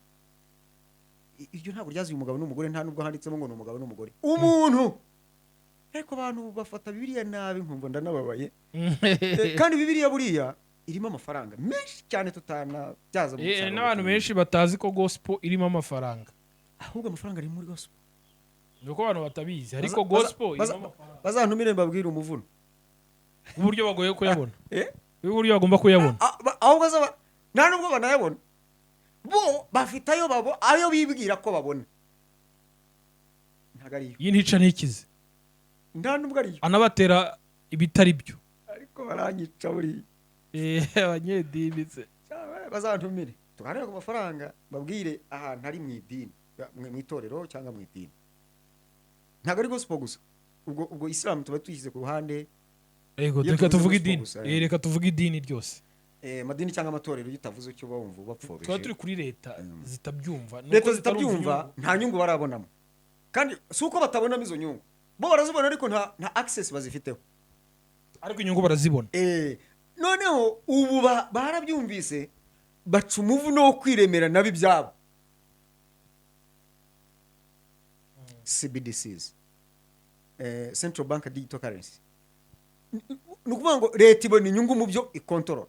Iryo ntabwo ryaziye umugabo n'umugore, nta nubwo handitsemo ngo ni umugabo n'umugore umuntu. Ariko abantu bafata Bibiliya nabi, nkumva ndanababaye. Kandi Bibiliya buriya irimo amafaranga menshi cyane tutanabyaza mu musaruro. N'abantu benshi batazi ko gospel irimo amafaranga. Ahubwo amafaranga ari muri gospel. Ni uko abantu batabizi, ariko gospel irimo amafaranga. Bazantumire mbabwire umuvuno. Uburyo bagoye kuyabona. Uburyo bagomba kuyabona. Ahubwo nta nubwo banayabona, bo bafite ayo babo, ayo bibwira ko babona ntabwo ariyo. Iyi ntica ntikize. Nta nubwo ariyo. Anabatera ibitari byo. Ariko baranyica buriya. Abanyedini se. Cyangwa bazantumire tuganire ku mafaranga, babwire ahantu ari mu idini, mu itorero cyangwa mu idini. Ntabwo ari gospel gusa, ubwo isilamu tuba tuyishyize ku ruhande. Yego, Iyo reka tuvuze tuvuge gospel idini. gusa, Reka tuvuge idini ryose. Amadini cyangwa amatorero, iyo utavuze icyo uba wumva ubapfobije. Tuba turi kuri leta zitabyumva. Nuko Leta zitarumva zitabyumva, inyungu. nta nyungu barabonamo. Kandi si uko batabonamo izo nyungu, bo barazibona, ariko nta access bazifiteho. Ariko inyungu barazibona. Noneho ubu barabyumvise, baca umuvuno wo kwiremera nabo ibyabo, CBDCs, Central Bank Digital Currency. Ni ukuvuga ngo leta ibona inyungu mu byo ikontorora.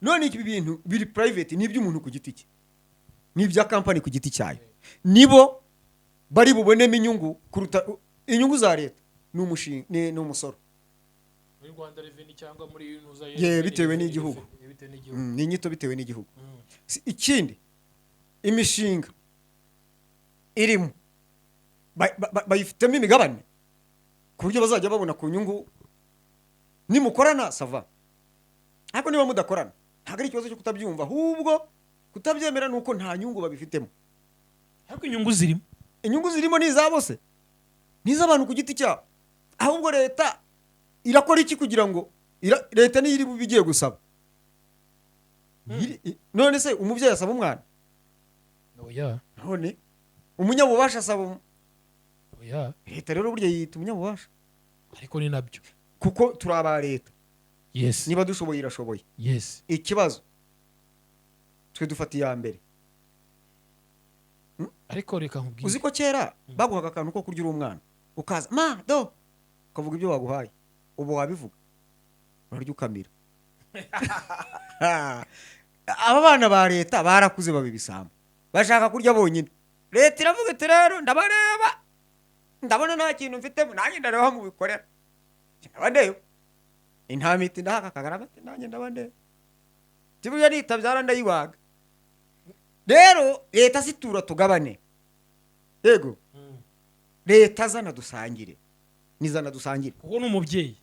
None ibi bintu biri private, ni iby'umuntu ku giti cye, ni ibya kampani ku giti cyayo, nibo bari bubonemo inyungu kuruta inyungu za leta. Ni umushinga, ni umusoro. Muri Rwanda Revenue cyangwa muri Ntuza. Ye, bitewe n'igihugu. Bitewe n'igihugu. Ni inyito bitewe n'igihugu. Ikindi, imishinga irimo bayifitemo imigabane ku buryo bazajya babona ku nyungu. Nimukorana ça va, ariko niba mudakorana ntabwo ari ikibazo cyo kutabyumva, ahubwo kutabyemera ni uko nta nyungu babifitemo. Ariko inyungu zirimo. Inyungu zirimo ni izabo se? Ni iz'abantu ku giti cyabo. Ahubwo leta irakora iki kugira ngo leta niyo iri bube igiye gusaba? None se umubyeyi asaba umwana? Oya. None umunyabubasha asaba Oya. Leta rero burya yiyita umunyabubasha. Ariko ni nabyo. Kuko turi aba leta. Niba dushoboye, irashoboye. Ikibazo twe dufata iya mbere. Ariko reka nkubwire. Uzi ko kera baguhaga akantu ko kurya uri umwana, ukaza ma do ukavuga ibyo baguhaye? Ubu wabivuga urarya ukamira. Aba bana ba leta barakuze baba ibisambo, bashaka kurya bonyine. Leta iravuga iti: "Rero ndabareba, ndabona nta kintu mfitemo, nanjye ndareba aho mubikorera, ndaba ndeba." Intama iti: "Ndahaka." Kagarama ati: "Nanjye ndaba ndeba." Tiburya nitabyara ndayibaga. Rero leta situra tugabane, yego, leta zana dusangire, nizana dusangire. Kuko ni umubyeyi.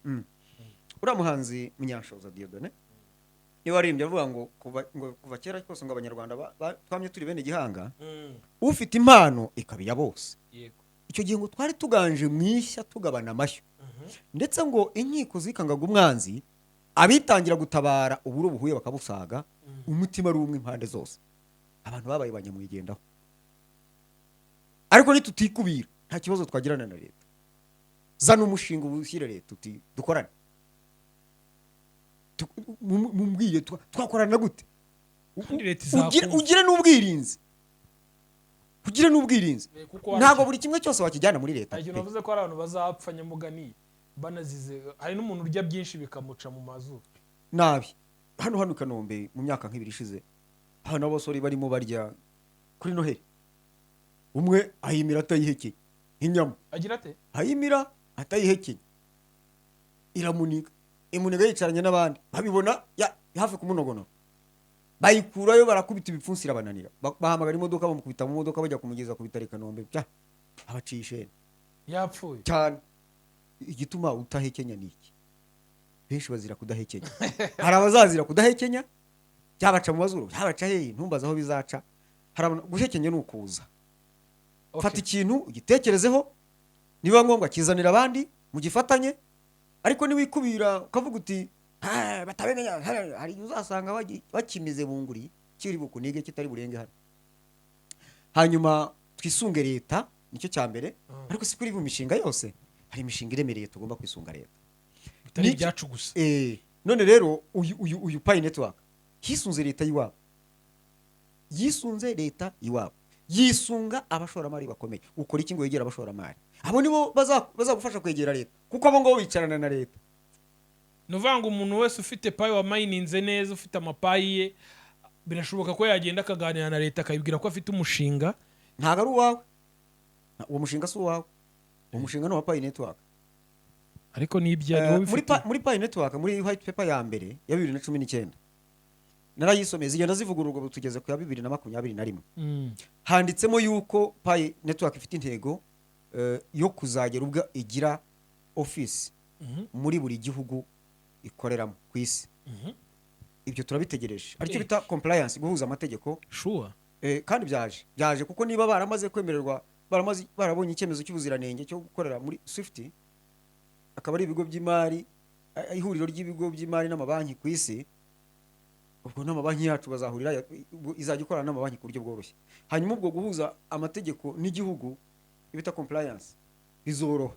Uriya muhanzi Munyanshoza Dieudonné niwe waririmbye avuga ngo kuva kera kose ngo Abanyarwanda twamye turi bene gihanga, ufite impano ikaba iya bose. Icyo gihe ngo twari tuganje mu ishya, tugabana amashyo, ndetse ngo inkiko zikangaga umwanzi, abitangira gutabara uburo buhuye bakabusaga, umutima ari umwe impande zose. Abantu babaye ba nyamwigendaho, ariko nitutikubira nta kibazo twagirana na leta. Zana umushinga ubushyire leta, uti: "Dukorane." Mumbwire twakorana gute? Kandi leta izakumva. Ugire n'ubwirinzi, ugire n'ubwirinzi. Kuko Ntabwo buri kimwe cyose wakijyana muri leta hari ikintu pe. bavuze ko hari abantu bazapfa nyamugani banazize. Hari n'umuntu urya byinshi bikamuca mu mazuru. Nabi. Hano i Kanombe mu myaka nk'ibiri ishize, hano abasore barimo barya kuri Noheli, umwe ayimira atayihekeye inyama. Agira ate? Ayimira atayihekeye, iramuniga, imuniga yicaranye n'abandi, babibona hafi kumunogonora, bayikurayo, barakubita ibipfunsi, irabananira. Bahamagara imodoka, bamukubita mu modoka, bajya kumugeza ku bitaro i Kanombe, bya abaciye isheni. Yapfuye. Cyane. Igituma utahekenya ni iki? Benshi bazira kudahekenya. Hari abazazira kudahekenya, byabaca mu mazuru, byabaca hehe, ntumbaze aho bizaca. Hari abantu, guhekenya ni ukuza fata ikintu ugitekerezeho, niba ngombwa kizanira abandi mugifatanye. Ariko niwikubira ukavuga uti: "Ah, batabimenya," hari igihe uzasanga bakimize bunguri, kiri bukunige, kitari burenge hano. Hanyuma twisunge leta, nicyo cya mbere. Ariko si kuri buri mishinga yose, hari imishinga iremereye tugomba kwisunga leta. Bitari ibyacu gusa. None rero uyu Pi Network yisunze leta y'iwabo, yisunze leta iwabo, yisunga abashoramari bakomeye. Ukora iki ngo wegere abashoramari? Abo nibo bazagufasha kwegera leta, kuko abo ngabo bicarana na leta. Ni ukuvuga ngo umuntu wese ufite Pi, wamayininze neza, ufite amaPi ye, birashoboka ko yagenda akaganira na leta, akayibwira ko afite umushinga. Ntabwo ari uwawe, uwo mushinga si uwawe, uwo mushinga ni uwa Pi Network. Ariko n'ibyo niwo Muri bifite. Muri Pi Network, muri white paper ya mbere ya 2019, narayisomeye, zigenda zivugururwa, ubu tugeze ku ya 2021. Handitsemo yuko Pi Network ifite intego yo kuzagera ubwo igira office muri buri gihugu ikoreramo ku isi. Ibyo turabitegereje, aricyo bita compliance, guhuza amategeko. Kandi byaje kuko niba baramaze kwemererwa, baramaze barabonye icyemezo cy'ubuziranenge cyo gukorera muri Swift, akaba ari ibigo by'imari, ihuriro ry'ibigo by'imari n'amabanki ku isi, ubwo n'amabanki yacu bazahurira, ubwo izajya ikorana n'amabanki ku buryo bworoshye. Hanyuma ubwo guhuza amategeko n'igihugu bita compliance bizoroha.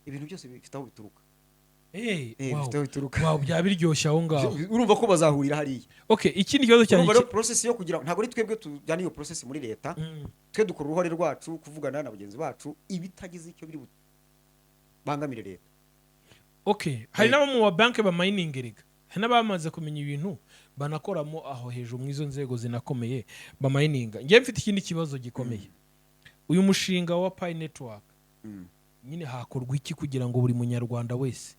Ibintu byose bifite aho bituruka. Bifite aho bituruka. Wow, byaba biryoshye aho ngaho. Urumva ko bazahurira hariya. Okay, ikindi kibazo cyanjye Urumva rero process yo kugira, ntabwo ari twebwe tujyana iyo process muri leta. Twe dukora uruhare rwacu, kuvugana na bagenzi bacu ibitagize icyo biri bangamire leta. Okay, hari n'abo mu mabanki bamayininga erega, hari n'abamaze kumenya ibintu banakoramo aho hejuru mu izo nzego zinakomeye bamayininga. Njyewe mfite ikindi kibazo gikomeye. Uyu mushinga wa Pi Network nyine, hakorwa iki kugira ngo buri Munyarwanda wese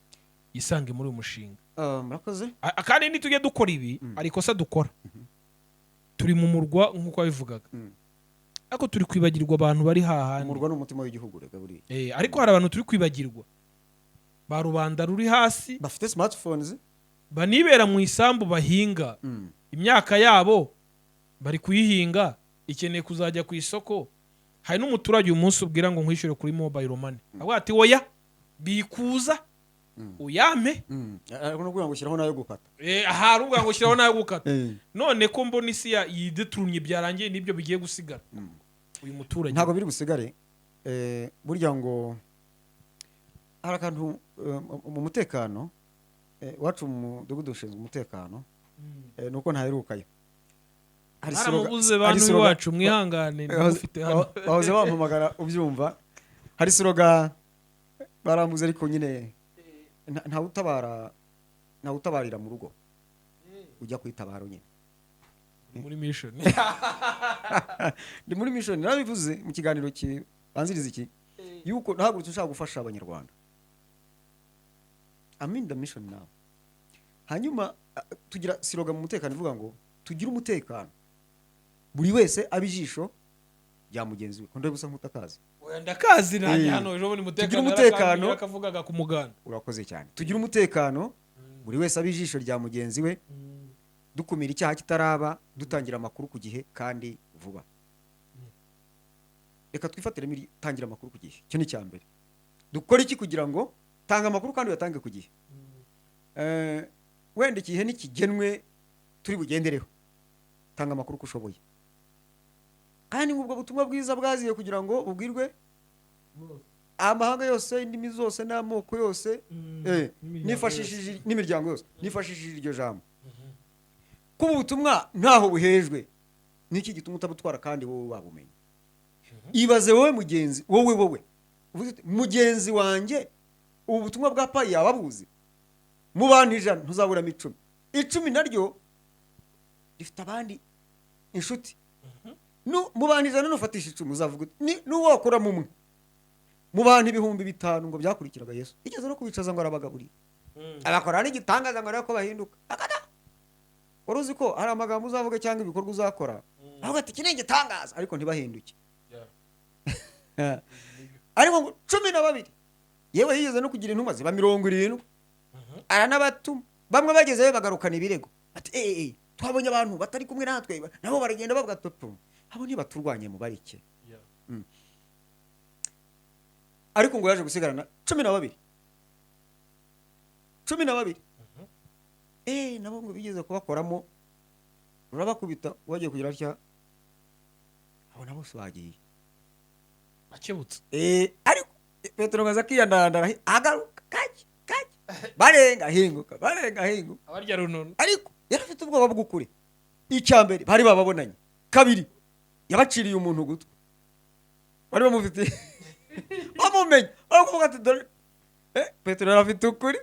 yisange muri uyu mushinga? Ah, murakoze. Kandi nitujya dukora ibi, hari ikosa dukora. Turi mu murwa nk'uko wabivugaga, ariko turi kwibagirwa abantu bari hahandi. Umurwa ni umutima w'igihugu rega buriya. Ariko hari abantu turi kwibagirwa, ba rubanda ruri hasi, bafite smartphones, banibera mu isambu bahinga imyaka yabo, bari kuyihinga, ikeneye kuzajya ku isoko. Hari n'umuturage uyu munsi ubwira ngo nkwishyure kuri mobile money, avuga ati: "Oya, bikuza uyampe." Ariko no kugira ngo ushyiraho nayo gukata. Ahari uvuga ngo shyiraho nayo gukata. None ko mbona isi yideturumye, byarangiye, n'ibyo bigiye gusigara uyu muturage? Ntabwo biri busigare. Burya ngo hari akantu mu mutekano iwacu mu mudugudu ushinzwe umutekano, nuko ntaherukayo. Hari Baramubuze. hari Bantu iwacu mwihangane, mufite hano. Bahoze bampamagara ubyumva. Hari slogan barambuze, ariko nyine ntawutabara, ntawutabarira mu rugo, ujya kwitabaro nyine. Muri mission. Ndi muri mission. Narabivuze mu kiganiro kibanziriza iki, yuko nahagurutse ushaka gufasha Abanyarwanda. I'm in the mission now. Hanyuma tugira slogan mu mutekano ivuga ngo tugire umutekano, buri wese abe ijisho rya mugenzi we. Ko gusa nk'utakazi? Oya, ndakazi nanjye. Eh. Hano ejo bundi Tugire umutekano umutekano. yakavugaga ku muganda. Urakoze cyane. Tugire umutekano, buri wese abe ijisho rya mugenzi we, dukumira icyaha kitaraba, dutangira amakuru ku gihe kandi vuba. Reka twifatiremo iri tangira amakuru ku gihe. Icyo ni icya mbere. Dukora iki kugira ngo tanga amakuru kandi uyatange ku gihe? Wenda igihe ntikigenwe turi bugendereho. Tanga amakuru uko ushoboye, kandi ubwo butumwa bwiza bwaziye kugira ngo bubwirwe amahanga yose, indimi zose n'amoko yose. N'imiryango. Nifashishije n'imiryango yose, nifashishije iryo jambo ko ubu butumwa ntaho buhejwe. Niki gituma utabutwara kandi wowe wabumenye? Ibaze wowe mugenzi, wowe uvuze uti, "Mugenzi wanjye ubu butumwa bwa Pi yaba abuzi?" Mu bantu 100 ntuzaburamo 10. 10 naryo rifite abandi inshuti. Mu bantu 100 nufatisha 10, uzavuga uti n'uwo wakuramo umwe. Mu bantu 5000 ngo byakurikiraga Yesu, igeze no kubicaza ngo arabagaburira, abakora n'igitangaza ngo arebe ko bahinduka. Akada wari uzi ko hari amagambo uzavuga cyangwa ibikorwa uzakora, avuga ati iki ni igitangaza, ariko ntibahinduke. Ariko ngo 12, yewe yigeze no kugira intumwa ziba 70, aranabatuma. Bamwe bagezeyo bagarukana ibirego, ati eh eh, twabonye abantu batari kumwe natwe, nabo baragenda bavuga tupu, abo ntibaturwanye mu barike. Ariko ngo yaje gusigarana 12, 12. Nabo ngo bigeze kubakoramo, rurabakubita, bagiye kugira atya abona bose bagiye. Akebutse. Ariko Petero ngo aza akiyandandara, agaruka kake kake, barenga hinguka, barenga hinguka. Abarya runono. Ariko yari afite ubwoba bw'ukuri. Icya mbere, bari bababonanye. Kabiri, yabaciriye umuntu ugutwi, bari bamufitiye, bamumenye, bari kuvuga ati dore Petero yari afite ukuri.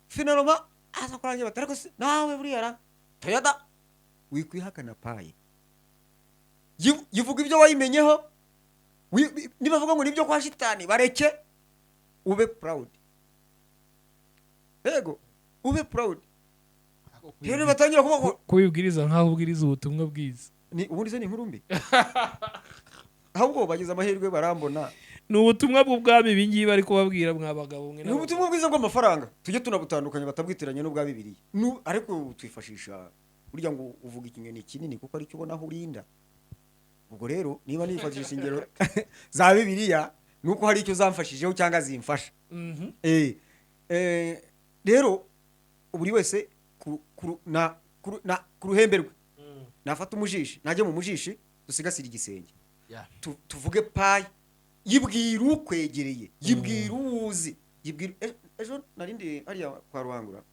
Finalement aza kurangira bati ariko se nawe buriya ra toyada wikwihakana Pi? Yivuga ibyo wayimenyeho. Nibavuga ngo nibyo kwa shitani, bareke, ube proud. Yego, ube proud. Rero batangira kuvuga ngo Kubibwiriza nk'aho ubwiriza ubutumwa bwiza. Ni ubundi se ni inkuru mbi? Ahubwo bagize amahirwe barambona. Ni ubutumwa bw'ubwami ibi ngibi bari kubabwira, mwa bagabo mwe. Ni ubutumwa bwiza bw'amafaranga. Tujye tunabutandukanya, batabwitiranye n'ubwa Bibiliya. Ariko twifashisha burya ngo uvuga ikinyoni kinini kuko aricyo ubona aho urinda. Ubwo rero niba nifashisha ingero za Bibiliya, ni uko hari icyo zamfashijeho cyangwa zimfasha. Rero buri wese ku ruhembe rwe nafata umujishi, najye mu mujishi, dusigasire igisenge. Tuvuge Pi, yibwira ukwegereye, yibwira uwuzi, yibwira. Ejo narindi hariya kwa Rubangura,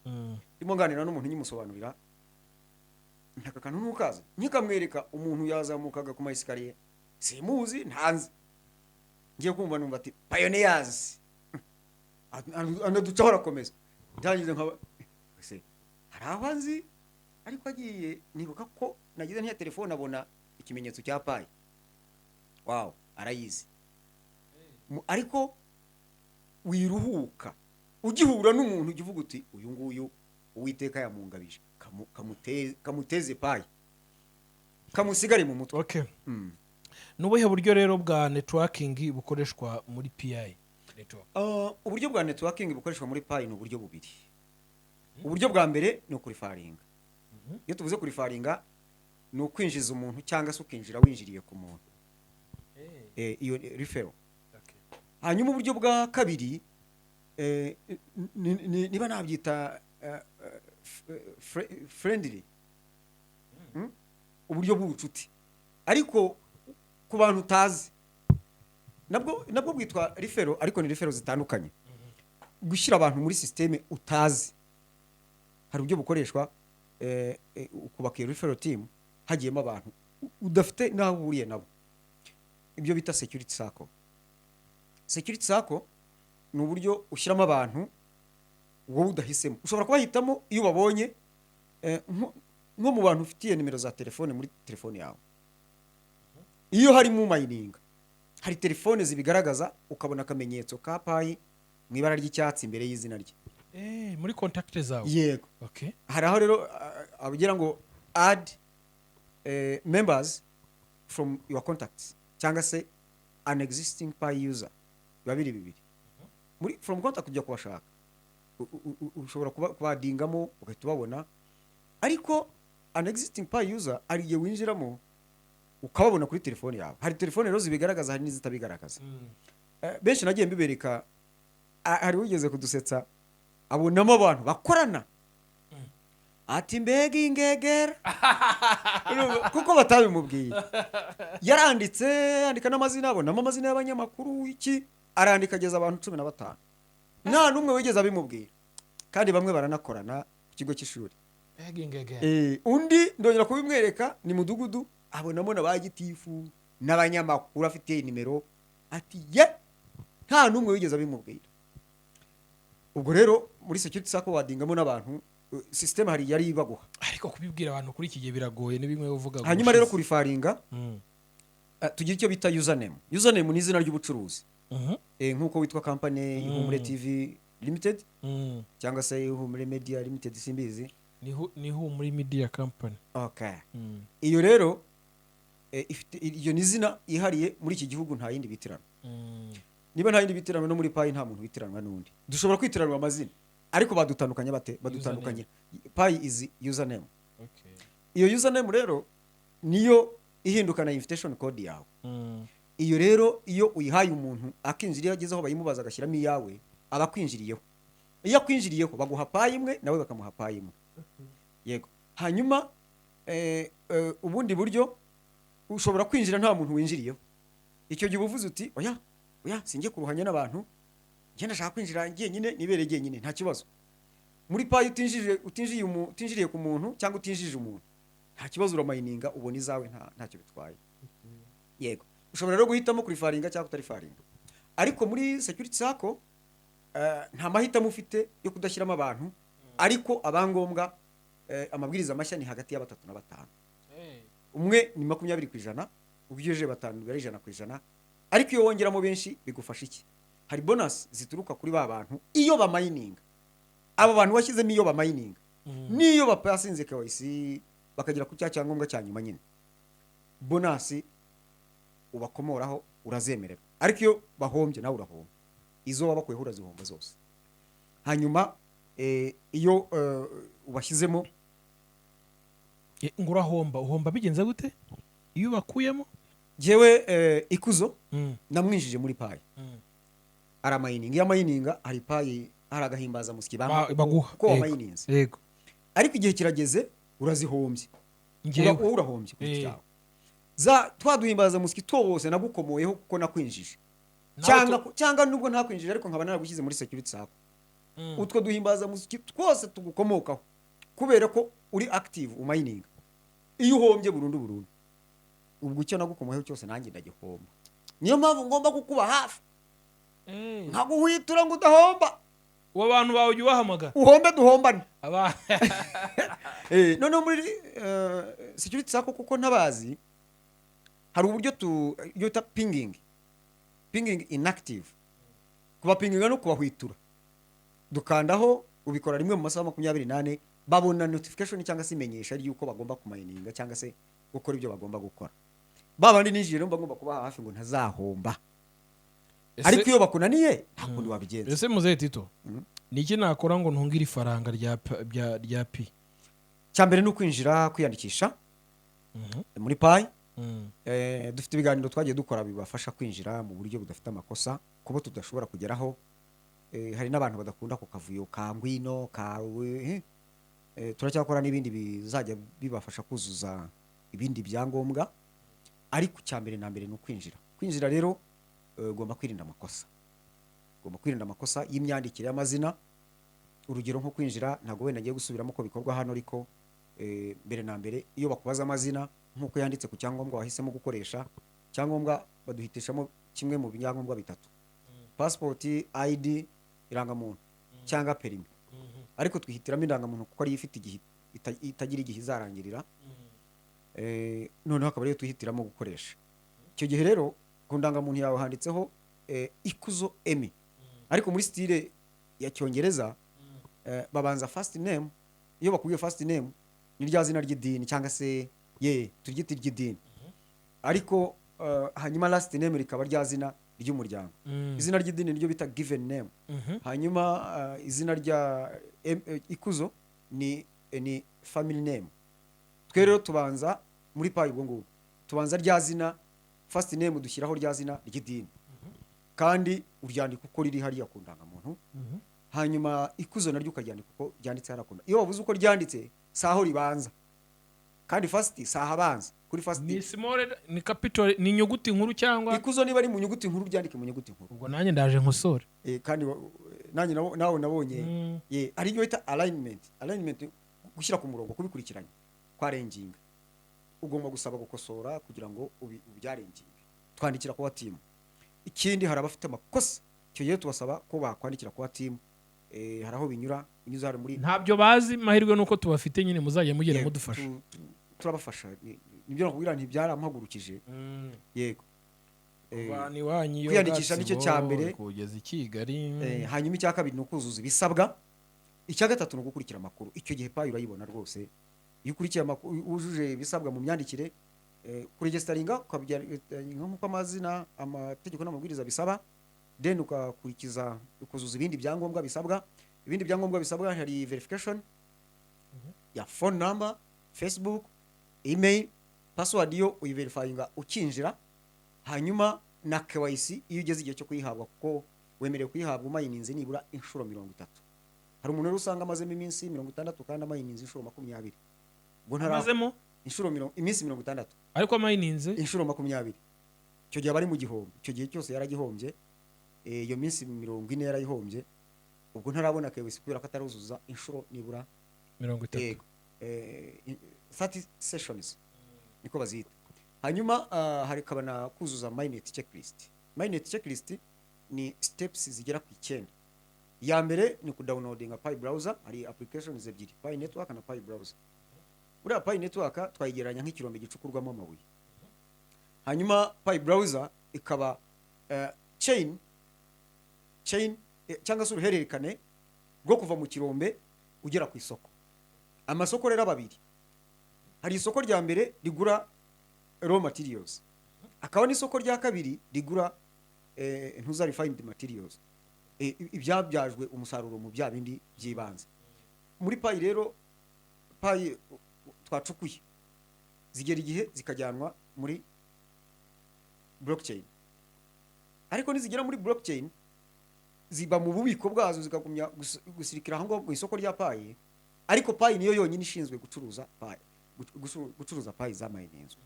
ndimo nganira n'umuntu, nyimusobanurira ntaka kantu ntukazi, nkikamwereka umuntu yazamukaga ku ma escalier, simuzi, ntanzi. Ngiye kumva numva ati "Pioneers", anaducaho arakomeza. Ndangije nkaba ese hari aho anzi, ariko agiye nibuka ko nagize ntiya telefone, abona ikimenyetso cya Pi. Wow, arayizi. Ariko wiruhuka ugihura n'umuntu, ujya uvuga uti uyu nguyu Uwiteka yamungabije, kamuteze Pi, kamusigare mu mutwe. Okay. Ni ubuhe buryo rero bwa networking bukoreshwa muri Pi Network? Uburyo bwa networking bukoreshwa muri Pi ni uburyo bubiri. Uburyo bwa mbere ni ukureferringa. Iyo tuvuze kureferringa, ni ukwinjiza umuntu cyangwa se ukinjira winjiriye ku muntu. Iyo referral. Hanyuma uburyo bwa kabiri, niba nabyita friendly, Uburyo bw'ubucuti ariko ku bantu utazi, nabwo bwitwa referral, ariko ni referral zitandukanye. Gushyira abantu muri système utazi, hari uburyo bukoreshwa, ukubaka iyo referral team hagiyemo abantu udafite n'aho uhuriye nabo, ibyo bita security circle. Security circle ni uburyo ushyiramo abantu wowe udahisemo. Ushobora kubahitamo iyo ubabonye. Nko mu bantu ufitiye nimero za telefone muri telefone yawe, iyo harimo umayininga, hari telefone zibigaragaza, ukabona akamenyetso ka Pi mu ibara ry'icyatsi imbere y'izina rye. Muri contact zawe? Yego. Hari aho rero abagira ngo add members from your contacts cyangwa se an existing Pi user, biba biri bibiri. Muri from contact ujya kubashaka, ushobora kubadingamo ugahita ubabona, ariko an existing Pi user hari igihe winjiramo ukababona kuri telefone yawe. Hari telefone rero zibigaragaza, hari n'izitabigaragaza. Benshi nagiye mbibereka. Hari ugeze kudusetsa, abonamo abantu bakorana, ati: "Mbega ingegera!" Urumva, kuko batabimubwiye. Yaranditse, yandika n'amazina, abonamo amazina y'abanyamakuru iki, arandika ageza abantu 15, nta n'umwe wigeze abimubwira, kandi bamwe baranakorana ku kigo cy'ishuri. Mbega ingegera! Undi ndongera kubimwereka, ni mudugudu, abonamo na ba gitifu n'abanyamakuru afite nimero, ati: "Ye!" Nta n'umwe wigeze abimubwira. Ubwo rero muri security circle wadingamo n'abantu, system hari yari ibaguha. Ariko kubibwira abantu kuri iki gihe biragoye, ni bimwe uvuga ngo Hanyuma rero ushize. Kurifaringa, tugira icyo bita username. Username ni izina ry'ubucuruzi. Nk'uko witwa company Ihumure TV Limited cyangwa se Ihumure Media Limited, simbizi. Ni Ihumure Media Company. Okay. Iyo rero ifite, iyo ni izina yihariye muri iki gihugu, nta yindi bitirano. Niba nta yindi bitiranwa, no muri Pi nta muntu witiranwa n'undi. Dushobora kwitiranwa amazina, ariko badutandukanya bate? Badutandukanye Pi is username. Iyo username rero niyo ihindukana invitation code yawe. Iyo rero iyo uyihaye umuntu akinjira, iyo ageze aho bayimubaza agashyiramo iyawe, aba akwinjiriyeho. Iyo akwinjiriyeho baguha Pi imwe, nawe bakamuha Pi imwe. Yego. Hanyuma ubundi buryo, ushobora kwinjira nta muntu winjiriyeho. Icyo gihe uba uvuze uti: "Oya, oya, singiye kuruhanya n'abantu, njye ndashaka kwinjira njyenyine, nibereye jyenyine." Nta kibazo. Muri Pi utinjije, utinjiriye ku muntu cyangwa utinjije umuntu, nta kibazo, uramayininga ubona izawe, ntacyo bitwaye. Yego. Ushobora rero guhitamo kurifaringa cyangwa kutarifaringa, ariko muri security circle nta mahitamo ufite yo kudashyiramo abantu, ariko abangombwa, amabwiriza mashya ni hagati ya batatu na batanu. Umwe ni 20%, ugejeje batanu biba ari 100%. Ariko iyo wongeramo benshi bigufasha iki? Hari bonus zituruka kuri ba bantu iyo bamayininga. Abo bantu washyizemo iyo bamayininga n'iyo bapasinze KYC bakagera ku cya cyangombwa cya nyuma nyine, bonus ubakomoraho urazemererwa. Ariko iyo bahombye nawe urahomba, izo wabakuyeho urazihomba zose. Hanyuma iyo ubashyizemo Ngo urahomba? Uhomba bigenze gute iyo ubakuyemo? Jyewe Ikuzo namwinjije muri Pi, aramayininga. Iyo amayininga hari Pi, hari agahimbazamusyi Baguha. ko wamayininze. Ariko igihe kirageze urazihombye. Njyewe? Wowe urahombye ku giti Eh. cyawe. Za twa duhimbazamusyi twose nagukomoyeho kuko nakwinjije, Nawe cyangwa nubwo ntakwinjije ariko nkaba naragushyize muri security circle, utwo duhimbazamusyi twose tugukomokaho kubera ko uri active umayininga. Iyo uhombye burundu burundu, ubwo icyo nagukomoyeho cyose nanjye ndagihomba. Niyo mpamvu ngomba kukuba hafi, nkaguhwitura ngo udahomba. Uwo bantu bawe ujya ubahamagara? Uhombe duhombane. Noneho muri security circle, kuko ntabazi, hari uburyo tu iyo bita pinging, pinging inactive. Kubapinginga no kubahwitura, dukandaho, ubikora rimwe mu masaha 24, babona notification cyangwa se imenyesha ry'uko bagomba kumayininga cyangwa se gukora ibyo bagomba gukora. Ba bandi ninjiye rero mba ngomba kubaha hafi ngo ntazahomba. Ariko iyo bakunaniye nta kundi wabigenza. Ese muzehe Tito, ni iki nakora ngo ntungire ifaranga rya Pi? Cya mbere ni ukwinjira, kwiyandikisha muri Pi. Dufite ibiganiro twagiye dukora bibafasha kwinjira mu buryo budafite amakosa kubo tudashobora kugeraho. Hari n'abantu badakunda ku kavuyo ka ngwino kawe. Turacyakora n'ibindi bizajya bibafasha kuzuza ibindi byangombwa, ariko icya mbere na mbere ni ukwinjira. Kwinjira rero, ugomba kwirinda amakosa, ugomba kwirinda amakosa y'imyandikire y'amazina. Urugero nko kwinjira, ntabwo wenda ngiye gusubiramo uko bikorwa hano, ariko mbere na mbere iyo bakubaza amazina nk'uko yanditse ku cyangombwa wahisemo gukoresha, cyangombwa baduhitishamo kimwe mu byangombwa bitatu: pasipoti, ID, irangamuntu cyangwa perimi. Ariko twihitiramo indangamuntu kuko ariyo ifite igihe. itagira igihe izarangirira. Noneho akaba ariyo tuhitiramo gukoresha. Icyo gihe rero ku ndangamuntu yawe handitseho Ikuzo Emmy, ariko muri style ya Cyongereza babanza first name. Iyo bakubwiye first name, ni rya zina ry'idini, cyangwa se ye turyite iry'idini, ariko hanyuma last name rikaba rya zina ry'umuryango. Izina ry'idini niryo bita given name. Hanyuma izina rya Ikuzo ni family name. Twe rero tubanza muri Pi, ubwo ngubwo tubanza rya zina first name, dushyiraho rya zina ry'idini, kandi uryandika uko riri hariya ku ndangamuntu. Hanyuma Ikuzo naryo ukaryandika uko ryanditse hariya ku nda. Iyo wabuze uko ryanditse, si aho ribanza, kandi first si ahabanza kuri first. Ni small, ni capital, ni inyuguti nkuru cyangwa? Ikuzo niba ari mu nyuguti nkuru, ryandike mu nyuguti nkuru. Ubwo nanjye ndaje nkosore. Kandi nanjye nawe nabonye. Ye, hari ibyo bita alignment, gushyira ku murongo, kubikurikiranya, kwarenginga. Ugomba gusaba gukosora kugira ngo ubyarenginge. Twandikira kuba team. Ikindi, hari abafite amakosa, icyo gihe tubasaba ko bakwandikira kuba team. Hari aho binyura, unyuze hari muri Ntabyo bazi, mahirwe nuko tubafite nyine, muzajya mugenda Yego, mudufasha. Turabafasha. Nibyo nakubwira, ntibyarampagurukije. Yego. Kuvana iwanyu iyo Kwiyandikisha nicyo Gatsibo cya mbere. kugeza i Kigali. Hanyuma icya kabiri ni ukuzuza ibisabwa. Icya gatatu ni ugukurikira amakuru. Icyo gihe Pi urayibona rwose iyo ukurikiye amakuru, wujuje ibisabwa mu myandikire, kuregisteringa, ukabyandika nk'uko amazina, amategeko n'amabwiriza bisaba, then ukakurikiza, ukuzuza ibindi byangombwa bisabwa. Ibindi byangombwa bisabwa, hari verification ya phone number, Facebook, email, password yo uyiverifyinga ukinjira, hanyuma na KYC iyo ugeze igihe cyo kuyihabwa, kuko wemerewe kuyihabwa umayininze nibura inshuro 30. Hari umuntu rero usanga amazemo iminsi 60 kandi amayininze inshuro 20. Ubwo Amazemo inshuro iminsi 60 ariko amayininze inshuro 20. Icyo gihe aba ari mu gihombo. Icyo gihe cyose yaragihombye. Iyo minsi 40 yarayihombye. Ubwo ntarabona KYC kubera ko ataruzuza inshuro nibura 30. Yego. 30 sessions niko bazita. Hanyuma hari kaba na kuzuza mainnet checklist. Mainnet checklist ni steps zigera ku 9. Iya mbere ni kudownloadinga Pi Browser. Hari applications ebyiri, Pi Network na Pi Browser. Buriya Pi Network twayigereranya nk'ikirombe gicukurwamo amabuye, hanyuma Pi Browser ikaba chain cyangwa se uruhererekane rwo kuva mu kirombe ugera ku isoko. Amasoko rero ababiri: hari isoko rya mbere rigura raw materials, hakaba n'isoko rya kabiri rigura ntuza refined materials, ibyabyajwe umusaruro mu bya bindi by'ibanze. Muri Pi rero, Pi twacukuye zigera igihe zikajyanwa muri blockchain, ariko nizigera muri blockchain ziba mu bubiko bwazo, zikagumya gusirikira aho ngaho mu isoko rya Pi. Ariko Pi niyo yonyine ishinzwe gucuruza Pi, gucuruza Pi zamayininzwe.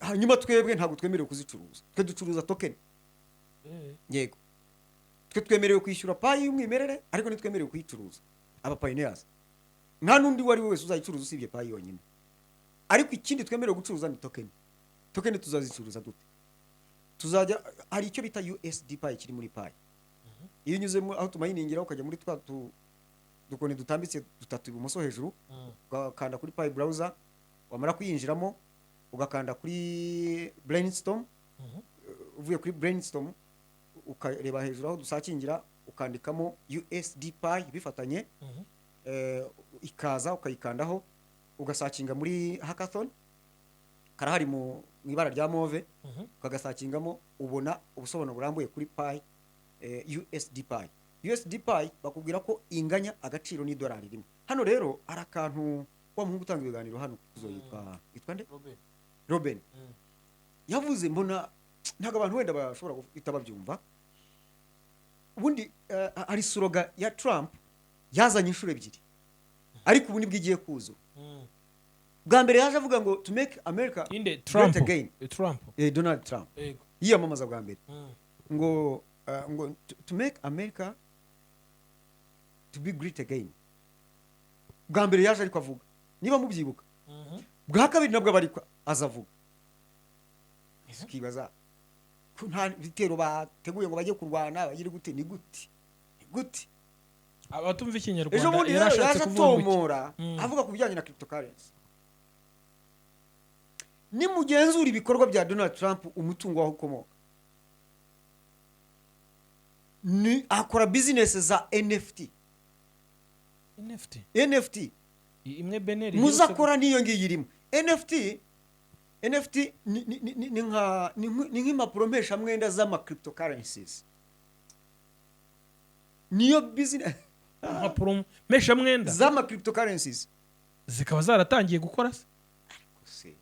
Hanyuma twebwe ntabwo twemerewe kuzicuruza, twe ducuruza token. Yego, twe twemerewe kwishyura Pi y'umwimerere, ariko ntitwemerewe kuyicuruza. Aba pioneers, nta n'undi uwo ari we wese uzayicuruza usibye Pi yonyine. Ariko ikindi twemerewe gucuruza ni token. Token tuzazicuruza dute? Tuzajya, hari icyo bita USD Pi kiri muri Pi. Iyo unyuzemo aho tumayiningira, ukajya muri twa dukoni dutambitse dutatu ibumoso hejuru, ugakanda kuri Pi Browser, wamara kuyinjiramo ugakanda kuri brainstorm, uvuye kuri brainstorm ukareba hejuru aho dusakingira, ukandikamo USD Pi bifatanye, ikaza ukayikandaho, ugasakinga muri hackathon, karahari mu ibara rya mauve, ukagasakingamo, ubona ubusobanuro burambuye kuri Pi, USD Pi. USD Pi bakubwira ko inganya agaciro n'idolari 1. Hano rero hari akantu wa muhungu utanga ibiganiro hano kuzo yitwa nde, Robin, yavuze, mbona ntabwo abantu wenda bashobora guhita babyumva. Ubundi hari slogan ya Trump yazanye inshuro ebyiri, ariko ubu nibwo igiye kuzura. Bwa mbere yaje avuga ngo "To make America Inde? great Trump? again." Trump? Donald Trump. Yiyamamaza bwa mbere ngo to make America to be great again. Bwa mbere yaje ariko avuga, niba mubyibuka. Bwa kabiri nabwo aba ariko azavuga. Ukibaza ko nta bitero bateguye ngo bajye kurwana, bagire gute? Ni gute? Ni gute? Abatumva Ikinyarwanda, Ejo bundi rero yarashatse yaje kuvuga ngo iki? atomora avuga ku bijyanye na cryptocurrency. Nimugenzura ibikorwa bya Donald Trump, umutungo waho ukomoka ni akora business za NFT. NFT? NFT. Imwe beneri? Muzakora n'iyo ngiyo irimo NFT. NFT ni nk'impapuro mpeshamwenda z'ama cryptocurrencies, niyo business. Impapuro mpeshamwenda Z'ama cryptocurrencies. Zikaba zaratangiye gukora se? Se,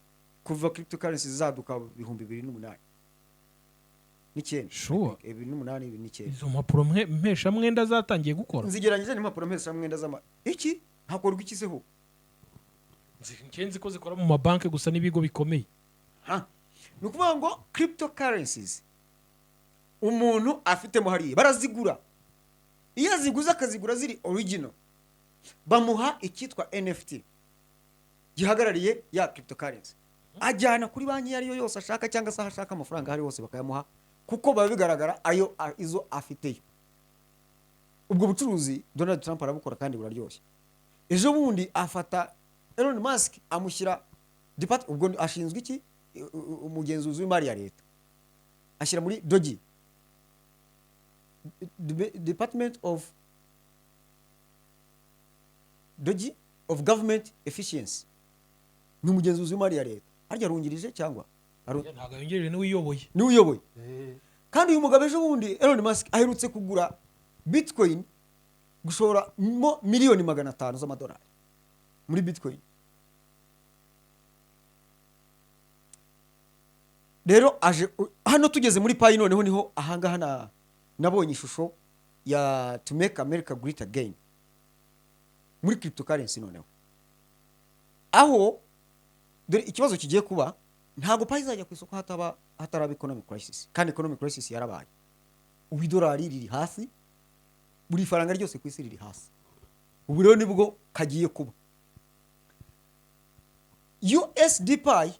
kuva cryptocurrencies zaduka 2008 n'icyenda. 2008, 2009. Izo mpapuro mpeshamwenda zatangiye gukora? Nzigeranyije n'impapuro mpeshamwenda z'ama iki hakorwa iki se ho? Nzi ko zikora mu mabanki gusa n'ibigo bikomeye. Ha. Ni ukuvuga ngo cryptocurrencies umuntu afitemo hariya barazigura. Iyo aziguze, akazigura ziri original, bamuha icyitwa NFT gihagarariye ya cryptocurrency, ajyana kuri banki iyo ari yo yose ashaka cyangwa se aho ashaka amafaranga aho ari hose bakayamuha, kuko biba bigaragara ayo izo afiteyo. Ubwo bucuruzi Donald Trump arabukora kandi buraryoshye. Ejo bundi afata Elon Musk amushyira ubwo ashinzwe iki? Umugenzuzi w'imari ya leta, ashyira muri DOGE, Department of DOGE, of Government Efficiency. Ni umugenzuzi w'imari ya leta. Harya arungirije cyangwa Ntabwo yongereje, niwe uyoboye. Niwe uyoboye. Kandi uyu mugabo ejo bundi Elon Musk aherutse kugura bitcoin, gushora mo miliyoni 500 z'amadolari muri bitcoin. Rero aje hano tugeze muri Pi. Noneho niho ahangaha nabonye ishusho ya "To make America great again" muri cryptocurrency. Noneho aho dore ikibazo kigiye kuba: ntabwo Pi izajya ku isoko hataraba economic crisis, kandi economic crisis yarabaye. Ubu idolari riri hasi, buri faranga ryose ku isi riri hasi. Ubu rero nibwo kagiye kuba. USD Pi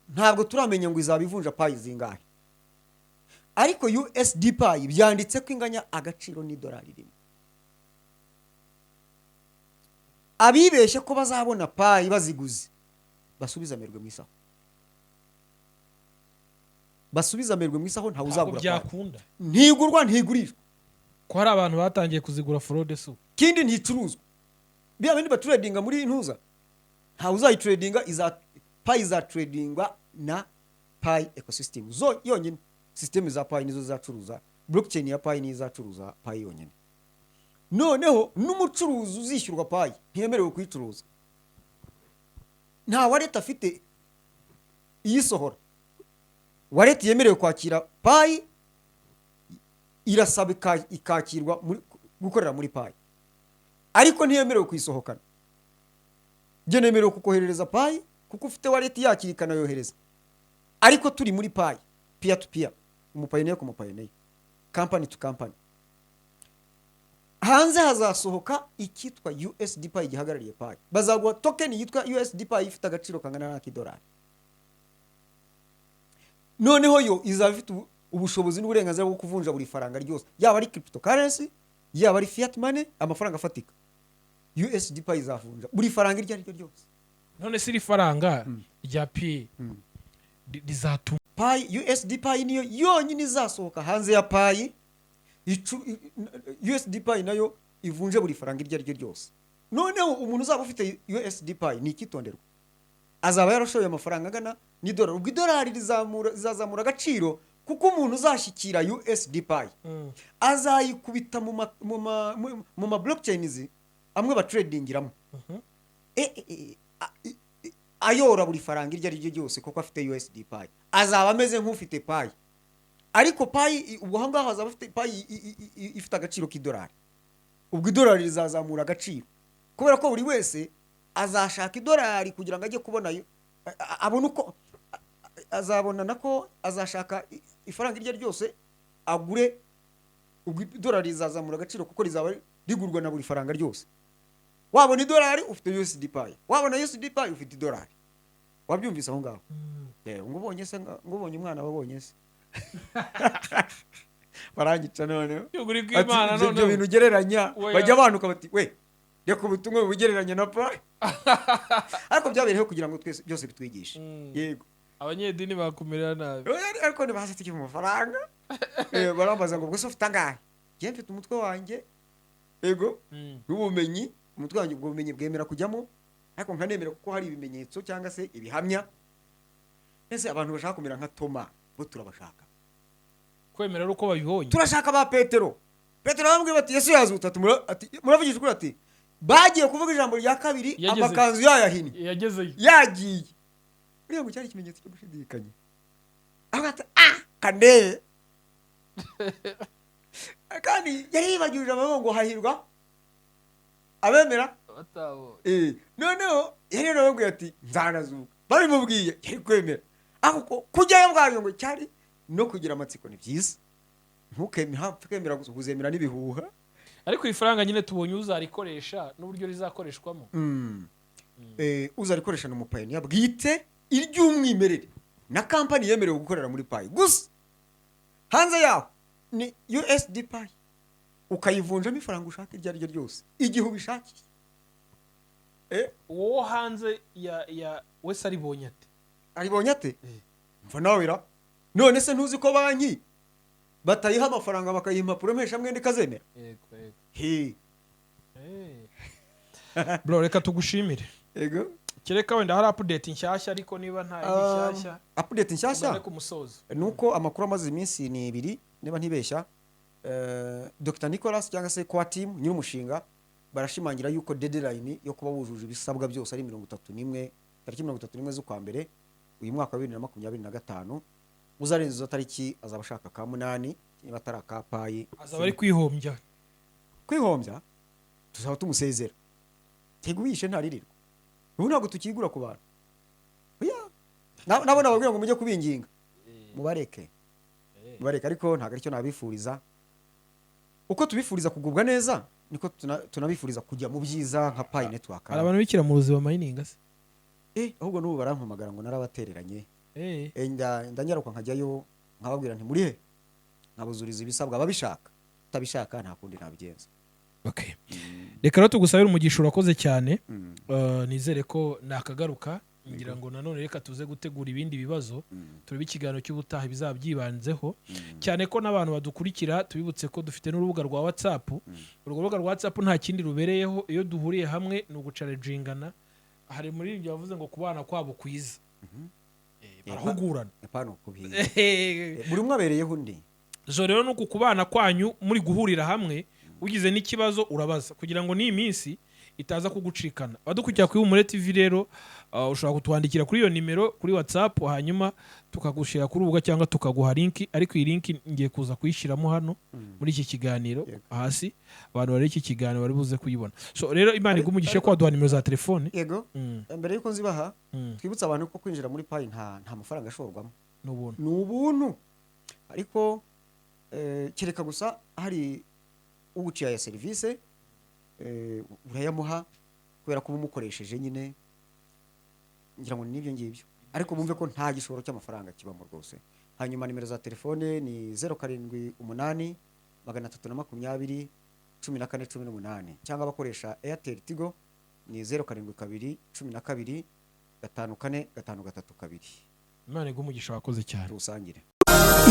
ntabwo turamenya ngo izaba ivunja Pi zingahe, ariko USD Pi byanditse ko inganya agaciro n'idolari rimwe. Abibeshye ko bazabona Pi baziguze, basubize amerwe mu isaho, basubize amerwe mu isaho. Ntawe Ntabwo uzagura Pi. byakunda. Ntigurwa, ntigurishwa. Ko hari abantu batangiye kuzigura fraude su? Kindi, nticuruzwa. Bya bindi baturedinga muri ntuza, ntawe uzayitradinga. Iza Pi izatradingwa na Pi ecosystem zo yonyine. System za Pi nizo zacuruza, blockchain ya Pi niyo izacuruza Pi yonyine. Noneho n'umucuruzi uzishyurwa Pi ntiyemerewe kuyicuruza. Nta wallet afite iyisohora. Wallet yemerewe kwakira Pi irasaba ikakirwa gukorera muri Pi, ariko ntiyemerewe kuyisohokana. Njye nemerewe kukoherereza Pi kuko ufite wallet yakira ikanayohereza, ariko turi muri Pi, peer to peer, umupioneer ku mupioneer, company to company. Hanze hazasohoka icyitwa USD Pi gihagarariye Pi. Bazaguha token yitwa USD Pi ifite agaciro kangana n'ak'idolari. Noneho yo izaba ifite ubushobozi n'uburenganzira bwo kuvunja buri faranga ryose, yaba ari cryptocurrency, yaba ari fiat money, amafaranga afatika. USD Pi izavunja buri faranga iryo ari ryo ryose. None se iri faranga rya Pi rizatuma Pi, USD Pi niyo yonyine izasohoka hanze ya Pi. USD Pi nayo ivunje buri faranga iryo ari ryo ryose. Noneho umuntu uzaba ufite USD Pi, ni icyitonderwa, azaba yarashoye amafaranga angana n'idolari. Ubwo idolari rizazamura agaciro, kuko umuntu uzashyikira USD Pi azayikubita mu ma blockchains amwe batradingiramo, ayora buri faranga iryo ari ryo ryose, kuko afite USD Pi azaba ameze nk'ufite Pi. Ariko Pi ubwo aho ngaho azaba afite Pi ifite agaciro k'idolari. Ubwo idolari rizazamura agaciro kubera ko buri wese azashaka idolari kugira ngo ajye kubona abone uko azabona nako azashaka ifaranga iryo ari ryose agure. Ubwo idolari rizazamura agaciro kuko rizaba rigurwa na buri faranga ryose. Wabona idolari ufite USD Pi, wabona USD Pi ufite idolari. Wabyumvise aho ngaho? Ngo ubonye se, ngo ubonye umwana wabonye se. Barangica noneho. Ukuri Ati, kw'Imana. ibyo Noneho bintu ugereranya, Oya. bajya banuka bati: "We, reka ubutumwa bugereranya na Pi." Ariko byabereyeho kugira ngo twese byose bitwigishe. Yego. Abanyedini bakumerera nabi. Oya, ariko ntibaza tugiye mu mafaranga. Barambaza ngo: "Ubwo se ufite angahe?" Njye mfite umutwe wanjye, yego, n'ubumenyi. Umutwe wanjye, ubwo bumenyi bwemera kujyamo, ariko nkanemera kuko hari ibimenyetso cyangwa se ibihamya. Ese abantu bashaka kumera nka Toma bo turabashaka? Kwemera ari uko babibonye. Turashaka ba Petero. Petero bamubwiye bati: "Yesu yazutse." Ati: Ati: "Muravugisha ukuri?" Ati: "Bagiye kuvuga ijambo rya kabiri, amakanzu yayahinnye." Yagezeyo. Yagiye. Uriya ngo cyari ikimenyetso cyo gushidikanya. Avuga ati: "Ah, kandebe." Kandi yari yibagirije amaboko ngo: "Hahirwa abemera batabonye." Noneho yari yarababwiye ati: "Nzanazuka." Babimubwiye yari kwemera. Ariko kujyayo bwayo ngo cyari no kugira amatsiko. Ni byiza, ntukemera, kwemera gusa, uzemera n'ibihuha. Ariko iri faranga nyine tubonye uzarikoresha n'uburyo rizakoreshwamo. Uzarikoresha ni umupioneer bwite iry'umwimerere na kampani yemerewe gukorera muri Pi gusa. Hanze yaho ni USD Pi, ukayivunjamo ifaranga ushaka iryo ari ryo ryose igihe ubishakiye. Uwo hanze ya wese aribonye ate? Aribonye ate? Mva nawe ra, none se ntuzi ko banki batayiha amafaranga, bakayiha impapuro mpeshamwenda ikazemera? Yego. He. Bro, reka tugushimire. Yego. Kereka wenda hari update nshyashya, ariko niba nta yindi nshyashya, Update nshyashya tugane ku musozo. Nuko amakuru amaze iminsi ni 2 niba ntibeshya, Dr Nicholas cyangwa se core team nyir'umushinga barashimangira yuko deadline yo kuba wujuje ibisabwa byose ari 31, tariki 31 z'ukwa mbere uyu mwaka wa 2025. Uzarenza izo tariki azaba ashaka ka munani, niba atari aka Pi. Azaba ari kwihombya. Kwihombya, tuzaba tumusezera. Tega uwishe ntaririrwa. Ubu ntabwo tukigura ku bantu. Oya. Nabo nababwira ngo mujye kubinginga, mubareke, mubareke. Ariko ntabwo aricyo nabifuriza. Uko tubifuriza kugubwa neza, niko tunabifuriza kujya mu byiza nka Pi Network. Hari abantu bikira mu buzima mininga se? Ahubwo n'ubu barampamagara ngo narabatereranye. Ndanyaruka nkajyayo, nkababwira nti: "Muri he?" Nkabuzuriza ibisabwa ababishaka. Utabishaka nta kundi nabigenza. Okay. Reka rero tugusabire umugisha, urakoze cyane. Nizere ko nakagaruka. Ngira ngo nanone reka tuze gutegura ibindi bibazo, turebe ikiganiro cy'ubutaha bizaba byibanzeho cyane, ko n'abantu badukurikira tubibutse ko dufite n'urubuga rwa WhatsApp. Urwo rubuga rwa WhatsApp nta kindi rubereyeho, iyo duhuriye hamwe ni uguchallenjingana. Hari muri ibyo bavuze ngo kubana kwabo kwiza, barahugurana. Apana kubiga. Buri umwe abereyeho undi. Zo rero ni uku kubana kwanyu muri guhurira hamwe, ugize n'ikibazo urabaza kugira ngo n'iyi minsi itaza kugucikana. Abadukurikira kuri Humure TV rero, ushobora kutwandikira kuri iyo nimero kuri WhatsApp, hanyuma tukagushyira kuri urubuga cyangwa tukaguha link. Ariko iyi link ngiye kuza kuyishyiramo hano muri iki kiganiro hasi, abantu bari iki kiganiro bari buze kuyibona. So rero Imana iguhe umugisha ko waduha nimero za telefone. Yego. Mbere yuko nzibaha, twibutse abantu ko kwinjira muri Pi nta mafaranga ashorwamo. Ni ubuntu. Ni ubuntu, ariko kereka gusa hari uguciye aya serivisi, urayamuha kubera ko uba umukoresheje nyine. Ngira ngo ni n'ibyo ngibyo, ariko bumve ko nta gishoro cy'amafaranga kibamo rwose. Hanyuma nimero za telefone ni 078 320 14 18, cyangwa abakoresha Airtel Tigo ni 072 12 54 532. Imana iguhe umugisha, wakoze cyane. Tuwusangire.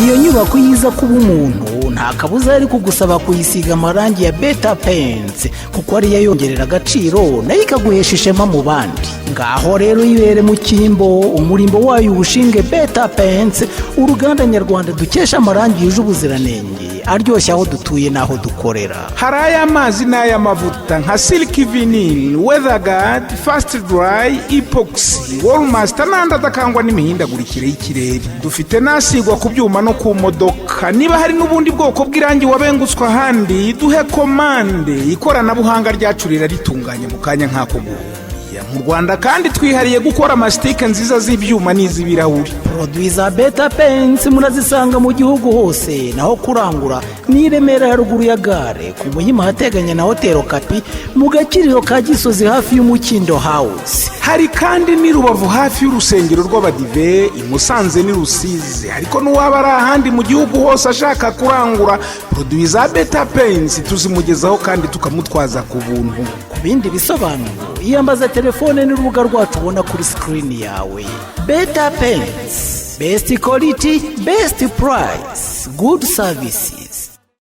Iyo nyubako yiza kuba umuntu, nta kabuza yari kugusaba kuyisiga amarangi ya Beta Paints, kuko ariyo yongerera agaciro nayo ikaguhesha ishema mu bandi. Ngaho rero yibere mu cyimbo, umurimbo wayo uwushinge Beta Paints, uruganda nyarwanda dukesha amarangi yuje ubuziranenge, aryoshye aho dutuye n'aho dukorera. Hari ay'amazi n'ay'amavuta nka Silk Vinyl, Weatherguard, Fast Dry, Epoxy, Wallmaster n'andi adakangwa n'imihindagurikire y'ikirere. Dufite n'asigwa ku byuma no ku modoka. Niba hari n'ubundi bwoko bw'irangi wabengutswe ahandi, duhe komande, ikoranabuhanga ryacu riraritunganya mu kanya nk'ako guhumbya. Mu Rwanda kandi twihariye gukora amasitike nziza z'ibyuma n'iz'ibirahuri. Produits za Beta Paints murazisanga mu gihugu hose, naho kurangura Ni i Remera, haruguru ya gare, ku Muhima ahateganye na Hoteli Kapi, mu Gakiriro ka Gisozi, hafi y'Umukindo House. Hari kandi n'i Rubavu, hafi y'urusengero rw'Abadive, i Musanze n'i Rusizi. Ariko n'uwaba ari ahandi mu gihugu hose ashaka kurangura produits za Beta Paints, tuzimugezaho kandi tukamutwaza ku buntu. Ku bindi bisobanuro, iyambaza telefone n'urubuga rwacu ubona kuri screen yawe. Beta Paints, best quality, best price, good services.